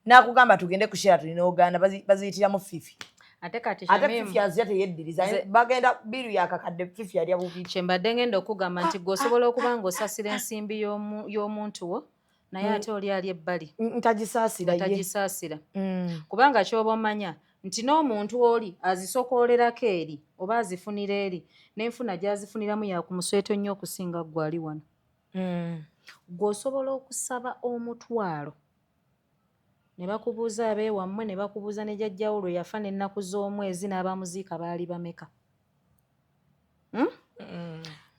n'akugamba tugende ku Sheraton n'ogaana, baziyitiramu fifi. Ate kati Ate Shamim, fifi azira teyeddiriza. Nze- Bagenda biru yakakadde, fifi alya bubiri. Kyembadde ngenda okugamba nti gwe osobola okuba ng'osasira ensimbi y'omuntu wo, naye ate oli ali ebbali Ntagisaasira ye. Tagisaasira, kubanga kyoba omanya nti n'omuntu oli azisokoolerako eri oba azifunira eri, n'enfuna gy'azifuniramu yakumusweto nnyo okusinga ggwe ali wano. Gwe osobola okusaba 10,000 ne bakubuuza abeewammwe, ne bakubuuza ne jjajjawo lwe yafa n'ennaku z'omwezi n'abamuziika baali bameka,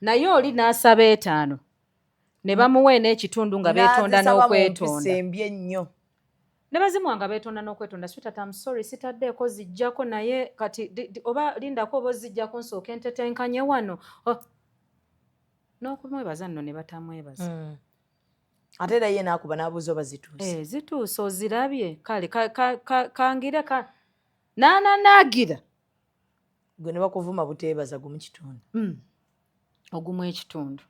Naye oli n'asaba 5 ne bamuwa n'ekitundu nga beetonda N'azisaba mu mpisa n'okwetonda. embi ennyo. Ne bazimuwa nga beetonda n'okwetonda. "Sweetheart, I'm sorry, sitaddeeko zijjako, naye kati oba lindako oba ozijjako nsooke ntetenkanye wano." Oh. N'okumwebaza nno ne batamwebaza. Ate era ye n'akuba n'abuuza oba zituuse. Eh, zituuse, ozirabye? Kale kangire ka naananaagira. Gwe ne bakuvuma buteebaza gumu kitundu. Ogumu ekitundu.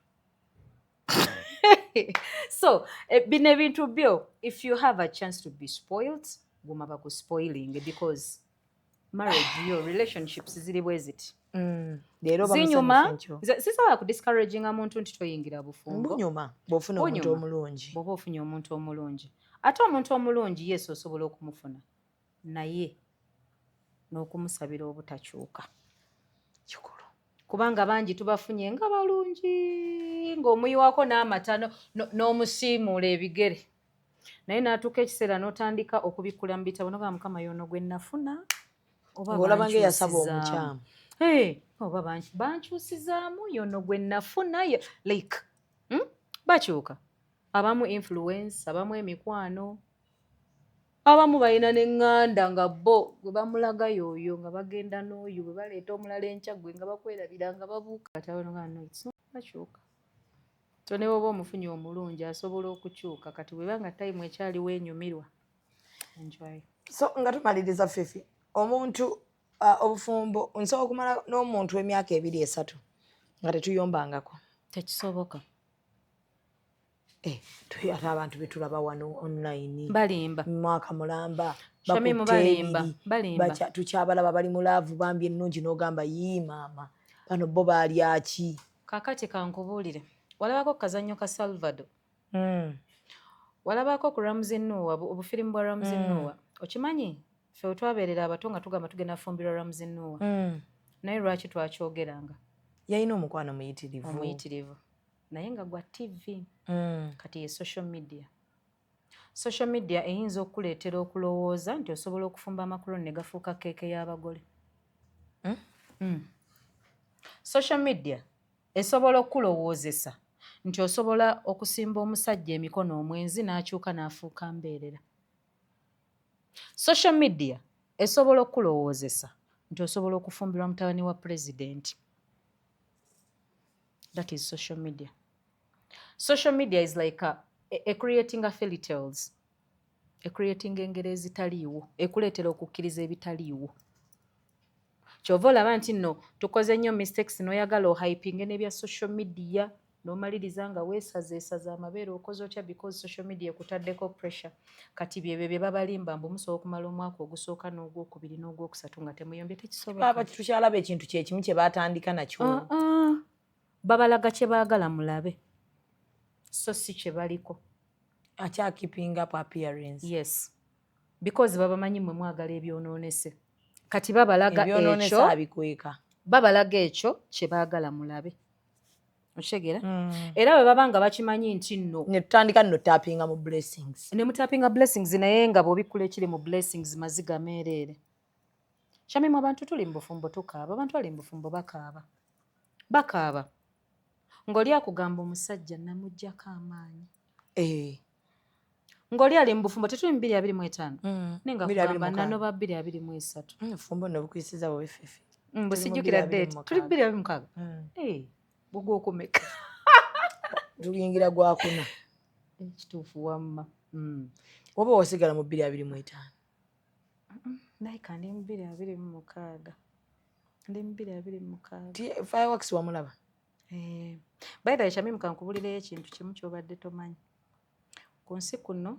So bino ebintu byo, if you have a chance to be spoiled, guma bakuspoiling, because marriage yo, relationships ziri bwe ziti. Leero oba Zinyuma. musanyufu enkyo. Nze sisobola kudiscouraginga muntu nti toyingira bufumbo. Bunyuma bw'ofuna omuntu Bunyuma. omulungi. Bw'oba ofunye omuntu omulungi. Ate omuntu omulungi, yes, osobola okumufuna, naye n'okumusabira obutakyuka kikulu, kubanga bangi tubafunye nga balungi, ng'omuyiwako n'amata n'omusiimuula ebigere. Naye n'atuuka ekiseera n'otandika okubikkula mu bitabo nogamba, Mukama, yono gwe nafuna oba Ng'olaba ng'eyasaba bankyusizaamu?" omukyamu. Hey, oba bankyusizaamu yono gwe nafuna like, Bakyuka. Abamu influence, abamu emikwano, abamu balina n'eŋŋanda nga bo gwe bamulaga y'oyo, nga bagenda n'oyo bwe baleeta omulala enkya, gwe nga bakwerabira nga babuuka. Kati abo nga no, it's not, bakyuka. So ne bw'oba omufunye omulungi, asobola okukyuka. Kati bweba nga time ekyaliwo enyumirwa, enjoy. So nga tumaliriza, Fifi, omuntu obufumbo, nsobola okumala n'omuntu emyaka 2, 3 nga tetuyombangako? Tekisoboka. Eh, ate abantu betulaba wano online Balimba. Mwaka mulamba Shamimu, bakutte balimba, ebiri, balimba. Tukyabalaba bali mu love bambi ennungi, n'ogamba, "Yii maama, bano bo balyaki?" Kaakati kankubuulire, walabako ku kazannyo ka Salvador? Walabako ku Ramsey Nouah, obufirimu bwa Ramsey Nouah? Okimanyi ffe wetwabeerera abato nga tugamba tugenda fumbirwa Ramsey Nouah. Naye lwaki twakyogeranga? Yalina omukwano muyitirivu. Omuyitirivu, naye nga gwa TV. Kati ye social media. Social media eyinza okukuleetera okulowooza nti osobola okufumba amakuloni ne gafuuka keeke y'abagole. Social media esobola okukulowoozesa nti osobola okusimba omusajja emikono omwenzi n'akyuka n'afuuka mbeerera. Social media esobola okukulowoozesa nti osobola okufumbirwa mutabani wa pulezidenti. That is social media. Social media is like a creating a fairy tales, ecreating engero ezitaliiwo, ekuleetera okukkiriza ebitaliiwo. Kyova olaba nti nno tukoze nnyo mistakes n'oyagala ohypinge n'ebya social media, n'omaliriza nga weesazeesaza amabeere, okoze otya, because social media ekutaddeko pressure. Kati byebyo bye babalimba mbu musobola okumala omwaka ogusooka n'ogwokubiri n'ogwokusatu nga temuyombye. Tekisoboka. Baba tukyalaba ekintu kyekimu kye batandika nakyo. Ah, ah. Babalaga kye baagala mulabe, so si kye baliko. Akya keeping up appearance. Yes, because babamanyi mmwe mwagala ebyonoonese. Kati babalaga Ebyonoonese ekyo abikweka. Babalaga ekyo kye baagala mulabe, okitegeera? Era bwe baba nga bakimanyi nti nno Ne tutandika nno tappinga mu blessings. Ne mutappinga blessings, naye nga bw'obikkula ekiri mu blessings maziga meereere. Shamimu, abantu tuli mu bufumbo tukaaba, abantu bali mu bufumbo bakaaba, bakaaba ng'oli akugamba, "Omusajja namuggyako amaanyi." Ng'oli ali mu bufumbo, tetuli mu 2025, naye nga 2026. kugamba nanoba 2023. Fumbo nno bukwisiza bubi, Fifi. Mbu Tuli mu sijjukira 2026. date. Tuli 2026. Eh, bugwokumeka? Tuluyingira gwakuna. Ekituufu wamma. Oba wasigala mu 2025? Naye kandi mu 2026, ndi mu 2026. Fireworks wamulaba? Eh, by the way, Shamim, kankubulireyo ekintu kimu ky'obadde tomanyi. Ku nsi kuno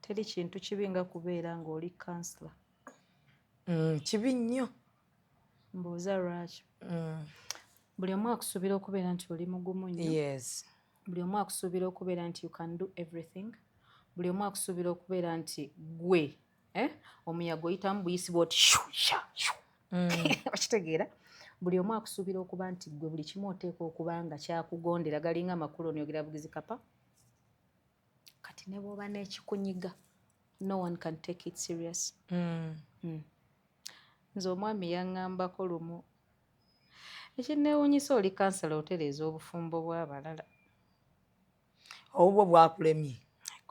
teri kintu kibi nga kubeera ng'oli counselor. Kibi nnyo. Mbuuza lwaki. Buli omu akusuubira okubeera nti oli mugumu nnyo. Buli omu akusuubira okubeera nti you can do everything. Buli omu akusuubira okubeera nti gwe, eh? Omuyaga oyitamu buyisi bw'oti shu, sha, shu. Okitegeera? Buli omu akusuubira okuba nti gwe buli kimu oteekwa okuba nga kyakugondera, galinga amakulu oniyogera bugizi kapa. Kati ne bw'oba n'ekikunyiga, no one can take it serious. Nze omwami yaŋŋambako lumu, "Ekinneewuunyisa, oli counselor, otereeza obufumbo bw'abalala." Obubwo bwakulemye.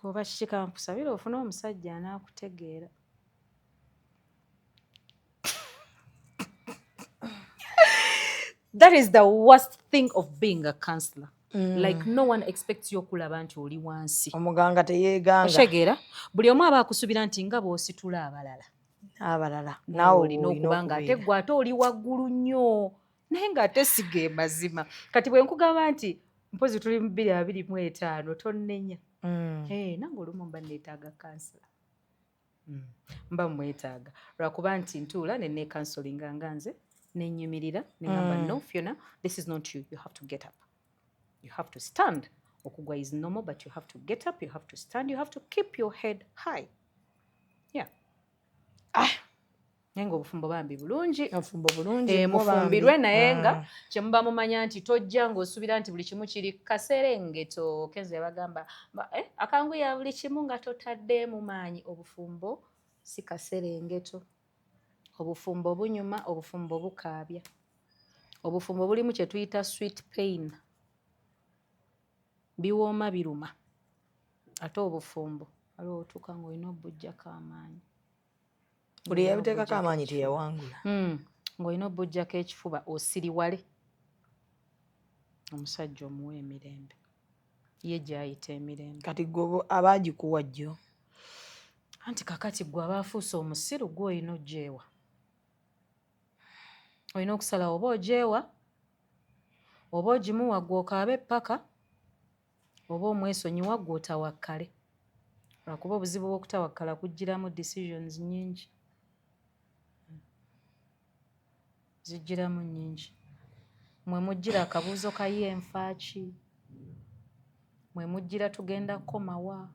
Oba kiki, kankusabire ofune omusajja anaakutegeera. That is the worst thing of being a counselor. Like, no one expects you okulaba nti oli wansi. Omuganga teyeeganga. Okitegeera? Buli omu aba akusuubira nti nga bw'ositula abalala, abalala naawe naawe olina okuba nga ate gwe ate oli waggulu nnyo, naye ng'ate siga mazima. Kati bwe nkugamba nti mpozi tuli mu 2025, tonnenya. Eh, nange olumu mba neetaaga counselor. Mba mwetaaga lwakuba nti ntuula ne necounselinga nga nze nenyimirira neŋamba, "No, Fiona, this is not you. You have to get up, you have to stand. Okugwa is normal, but you have to get up, you have to stand, you have to keep your head high." Yeah. Ah. Naye nga obufumbo bambi bulungi. Obufumbo bulungi. Eh, bwo mufumbirwe bambi. Naye nga kyemuba mumanya nti tojja ng'osuubira nti buli kimu kiri kaserengeto. Kenzo yabagamba akanguya buli kimu nga totadde mu maanyi. Obufumbo si kaserengeto, obufumbo bunyuma, obufumbo bukaabya, obufumbo bulimu kye tuyita sweet pain, biwooma biruma. Ate obufumbo waliwo otuuka ng'olina obujjako amaanyi. Buli yabiteekako amaanyi teyawangula. Ng'olina obujjako ekifuba, osiriwale, omusajja omuwa emirembe, ye gy'ayita emirembe. Kati gwe aba agikuwa jjo. Anti kakati gwe aba afuuse omusiru, gwe olina ogyewa, olina okusalawo oba ogyewa oba ogimuwa gwe okaabe ppaka oba omwesonyiwa gwe otawakkale, lwakuba obuzibu bw'okutawakkala kugiramu decisions nnyingi, zijjiramu nnyingi. Mwe mujjira akabuuzo kaye enfaaki, mwe mujjira tugenda kukomawa,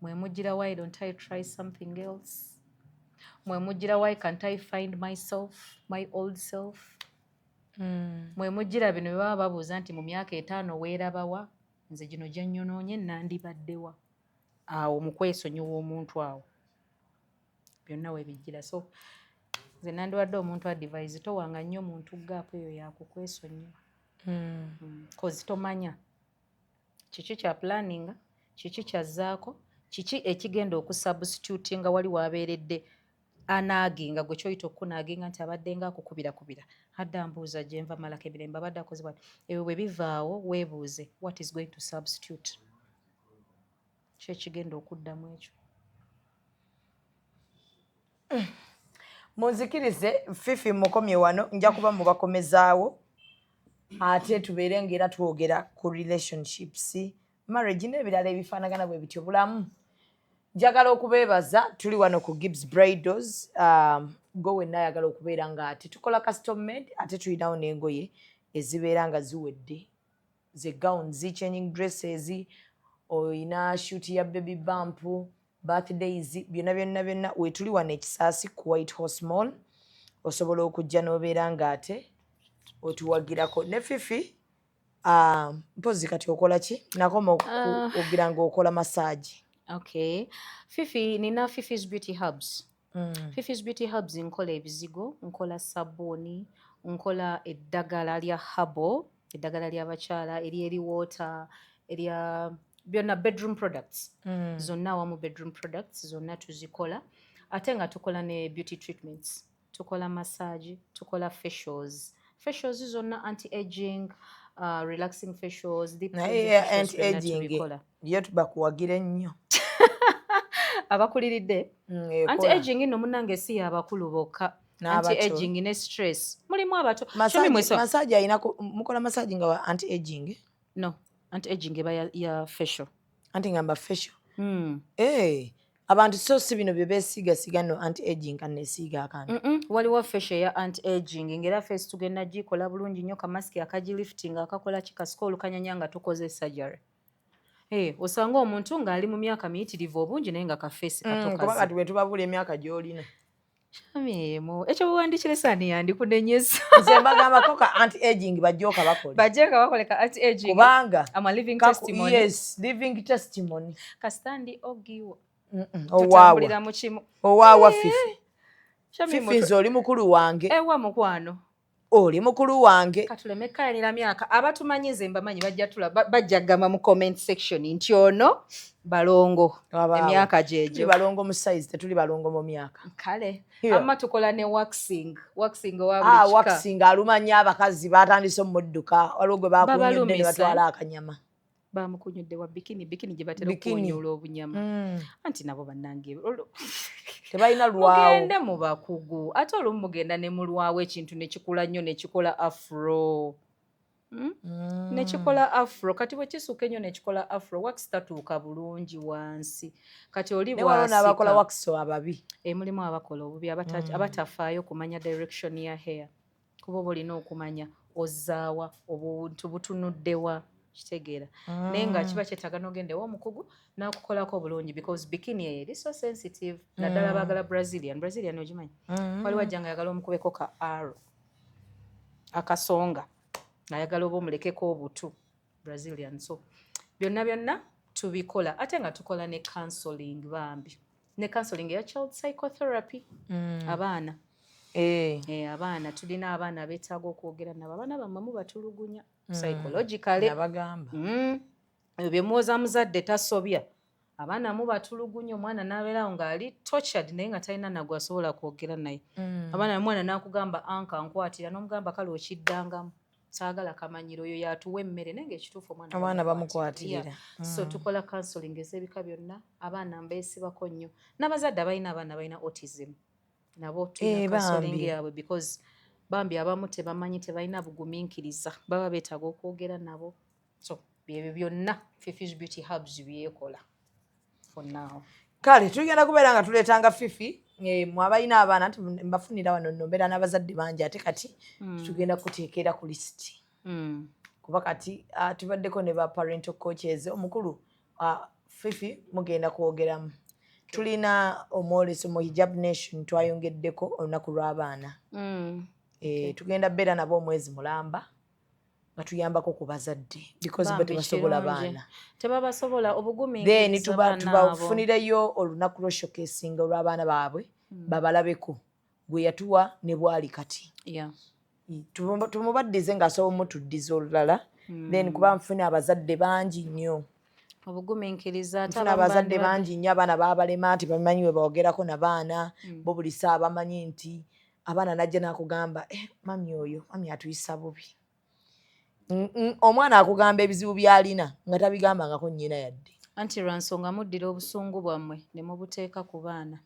mwe mujjira why don't I try something else, mwe mujjira why can't I find myself, my old self, mwe mujjira bino bye baba babuuza nti mu myaka 5 weerabawa, nze gino gye nnyonoonye nandibaddewa. Awo mu kwesonyiwa omuntu, awo byonna we bijjira. So nze nandiwadde omuntu advice, towanga nnyo omuntu gap eyo yakukwesonyiwa, 'cause tomanya kiki kya planninga, kiki kyazzaako, kiki ekigenda okusubstitutinga wali wabeeredde anaaginga gwe kyoyita okukunaaginga nti abadde nga akukubirakubira, adde ambuuza gye nva, malako emirembe, abadde akoze bwati. Ebyo bwe bivaawo, weebuuze what is going to substitute, ki ekigenda okuddamu ekyo. Munzikirize, Fifi mukomye wano, nja kuba mubakomezaawo ate tubeere ngaera twogera ku relationships, marriage n'ebirala ebifaanagana bwe bityo bulamu. Njagala okubeebaza, tuli wano ku Gibbs Bridals. Go wenna ayagala okubeera nga ate tukola custom made, ate tulinawo n'engoye ezibeera nga ziwedde, ze gowns, changing dresses, oyina shoot ya baby bump, birthdays, byonna byonna byonna. Wetuli wano ekisaasi ku White Horse Mall, osobola okujja n'obeera ng'ate otuwagirako. Ne Fifi, mpozi kati okola ki? Nakoma ogira ng'okola massage. Okay, Fifi, nina Fifi's Beauty Hubs. Fifi's Beauty Hubs, nkola ebizigo, nkola sabbuuni, nkola eddagala lya herbal, eddagala ly'abakyala eryeri water, erya byonna, bedroom products zonna awamu, bedroom products zonna tuzikola. Ate nga tukola ne beauty treatments, tukola massage, tukola facials, facials zonna, anti aging, relaxing facials, deep Naye anti aging yo tubakuwagira ennyo. Abakuliridde. Anti aging nno munnange si y'abakulu bokka, anti aging ne stress mulimu abato. Massage ayina, mukola massage nga anti aging? No, anti aging eba ya facial. Anti ngamba facial. Hey. Abantu so si bino bye beesiigasiiga nno anti aging, kanesiiga akantu. Waliwo facial eya anti aging ng'era face tugenda gikola bulungi nnyo, kamasiki akagilifting, akakola ki, kasika olukanyanya nga tukoze surgery. Hey, osanga omuntu ng'ali mu myaka miyitirivu obungi naye nga kaface kato. Kuba kati bwe tubabula emyaka gy'olina. Shamimu, ekyo buwandikire saani yandikunenyeza. Nze mbagambako ka anti aging bajjooka bakole. Bajjooka bakole ka anti aging. Kubanga I'm a living testimony. Yes, living testimony. Kasitandi ogiwa. Owaawa. Mu kimu. Owaawa Fifi. Fifi, nze oli mukulu wange. Ewa mukwano. Oli mukulu wange. Katuleme kayanira myaka, abatumanyi nze mbamanyi, bajja tula bajja gamba mu comment section nti ono balongo, emyaka gyegyo. Balongo mu size, tetuli balongo mu myaka. Kale amma tukola ne waxing, waxing owa buli kika. Waxing alumanya abakazi batandise omudduka, waliwo gwe bakunyudde ne batwala akanyama. Bamukunyudde wa bikini, bikini gye batera okukunyula obunyama. Anti nabo bannange Tebalina lwawo. Mugende mu bakugu, ate olumu mugenda ne mulwawo, ekintu ne kikula nnyo ne kikola afro. Nekikola afro, kati bwe kisuka ennyo nekikola afro, wax tatuuka bulungi wansi, kati oli bwabakola wax ababi. E, mulimu abakola obubi, abatafaayo kumanya direction ya hair, kuba oba olina okumanya ozaawa, obuntu butunuddewa. Kitegeera, naye nga kiba kyetaaga n'ogenda ew'omukugu n'akukolako obulungi, because bikini eyo eri so sensitive, naddala baagala Brazilian. Brazilian ogimanyi? Waliwo ajja nga ayagala omukubeko ka arrow akasonga, ayagala oba omulekeko obutu, Brazilian. So byonna byonna tubikola, ate nga tukola ne counseling, bambi, ne counseling eya child psychotherapy. Abaana, abaana, tulina abaana abeetaaga okwogera nabo. Abaana bammwe mubatulugunya psychologically. Nabagamba. Ebyo bye muwoza muzadde tasobya, abaana mubatulugunya. Omwana n'abeerawo ng'ali tortured, naye nga talina nagwe asobola kwogera naye. Abaana, omwana n'akugamba, "Anka nkwatira," n'omugamba, "Kale okiddangamu, saagala kamanyiro, oyo yatuwa emmere," naye ngaekituufu omwana Abaana bamukwatira. bamukwatira. Yeah. So tukola counseling ez'ebika byonna. Abaana mbeesibako nnyo, n'abazadde abalina abaana balina autism nabo tulina counseling Bambi. yaabwe, because bambi abamu tebamanyi, tebalina bugumiikiriza, baba beetaaga okwogera nabo. So byebyo byonna Fifi's Beauty Hubs byekola for now. Kale tugenda kubeera nga tuleetanga Fifi. Mwe abalina abaana, nti mbafunira wano nno, mbeera n'abazadde bangi, ate kati tugenda kuteekera ku lisiti, kuba kati tubaddeko ne ba parental coaches. Omukulu Fifi mugenda kwogeramu. Tulina omwoleso mu Hijab Nation, twayongeddeko olunaku lw'abaana. Tugenda beera nabo omwezi mulamba nga tuyambako ku bazadde, because bo Bambi, tebasobola kirungi. baana. Tebabasobola, Then obugumiikiriza baana abo. tubafunireyo olunaku lwa showcasinga olw'abaana baabwe, babalabeko gwe yatuwa ne bwali kati. Tumubaddize ng'asobola omutuddiza olulala. Then kuba nfuna abazadde bangi nnyo. Obugumiikiriza, ate Nfuna abamu abazadde bandibadde bangi nnyo, abaana babalema nti bamanyi we boogerako nabaana bo. Buli saa bamanyi nti abaana najja n'akugamba, "Eh, mami oyo mami atuyisa bubi." Omwana akugamba ebizibu by'alina nga tabigambangako nnyina yadde. Anti lwa nsonga muddira obusungu bwammwe ne mubuteeka ku baana.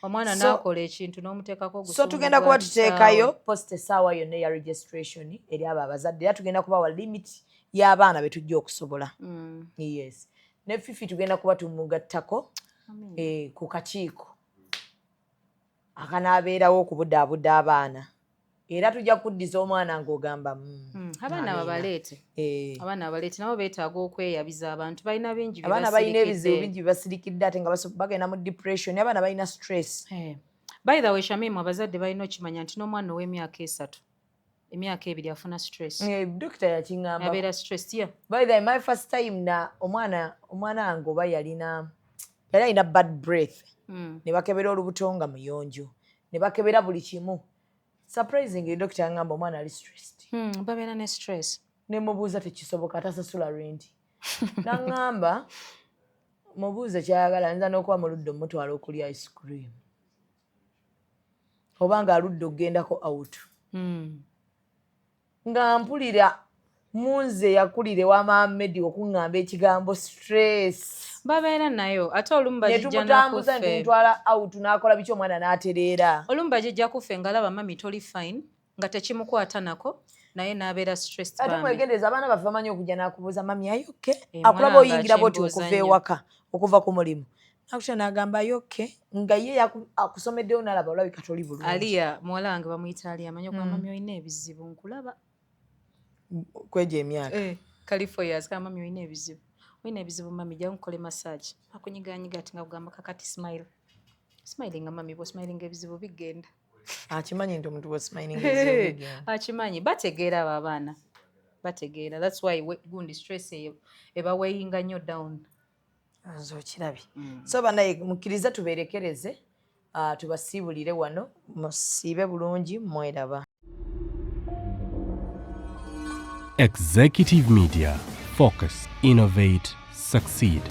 Omwana n'akola ekintu n'omuteekako So ogusungu tugenda gwa kuba kitaawe. tuteekayo post essaawa yonna eya registration eri abo abazadde, era tugenda kubawa limit y'abaana be tujja okusobola. Yes, ne Fifi tugenda kuba tumugattako ku kakiiko akanaabeerawo okubudaabuda abaana, era tujja kuddiza omwana ng'ogamba, Abaana amiina." babaleete. Abaana babaleete, nabo beetaaga okweyabiza. Abantu balina bingi bye Abaana balina ebizibu basirikidde. bingi bibasirikidde, ate nga bagenda mu depression, abaana balina stress. By the way, Shamimu, abazadde balina okimanya nti n'omwana ow'emyaka 3, emyaka 2 afuna stress. Dokita yakiŋŋamba. Abeera stressed, yeah. By the way, my first time na omwana wange oba yali alina bad breath, ne bakebera olubuto nga muyonjo, ne bakebera buli kimu. Surprisingly, dokita yaŋŋamba omwana ali stressed. Babeera ne stress. Ne mubuuza, tekisoboka, tasasula rent. Naŋŋamba mubuuze kyayagala, nza n'okuba muludde omutwala okulya ice cream oba nga aludde okugendako out. Nga mpulira munze yakulira ewa Maamedi okuŋŋamba ekigambo stress. Babeera nayo, ate olumu Ne bagijja tumutambuza, ne nakuffe. tumutwala out, n'akola biki, omwana n'atereera. Olumu bagijja kuffe ng'alaba mami toli fine, nga tekimukwata nako, naye n'abeera stressed. Ate Bambi. mwegendereza, abaana baffe bamanyi okujja n'akubuuza, "Mami, are you okay?" Mwana Akulaba wange oyingira bwoti akimbuuza okuva nnyo. ewaka, okuva ku mulimu, nakutya n'agamba, "Are you okay?" Nga ye akusomeddewo n'alaba olabika toli bulungi. Aliya, muwala wange bamuyita Aliya, amanyi okuba, "Mami, olina ebizibu, nkulaba." Kwejo emyaka. Kali 4 years kama, "Mami, olina ebizibu, olina ebizibu mami, jangu nkole massage." Akunyiganyiga ati nga kugamba, "Kakati smile, smilinga mami, bwosmilinga ebizibu bigenda." Akimanyi nti omuntu bwosmilinga. Akimanyi, bategeera abo abaana, bategeera. That's why gundi stress eyo ebaweyinga nnyo down. Nze okirabye. So banaye mukkirize tubeerekereze, tubasiibulire wano, musiibe bulungi, mweraba. Executive Media. Focus, innovate, succeed.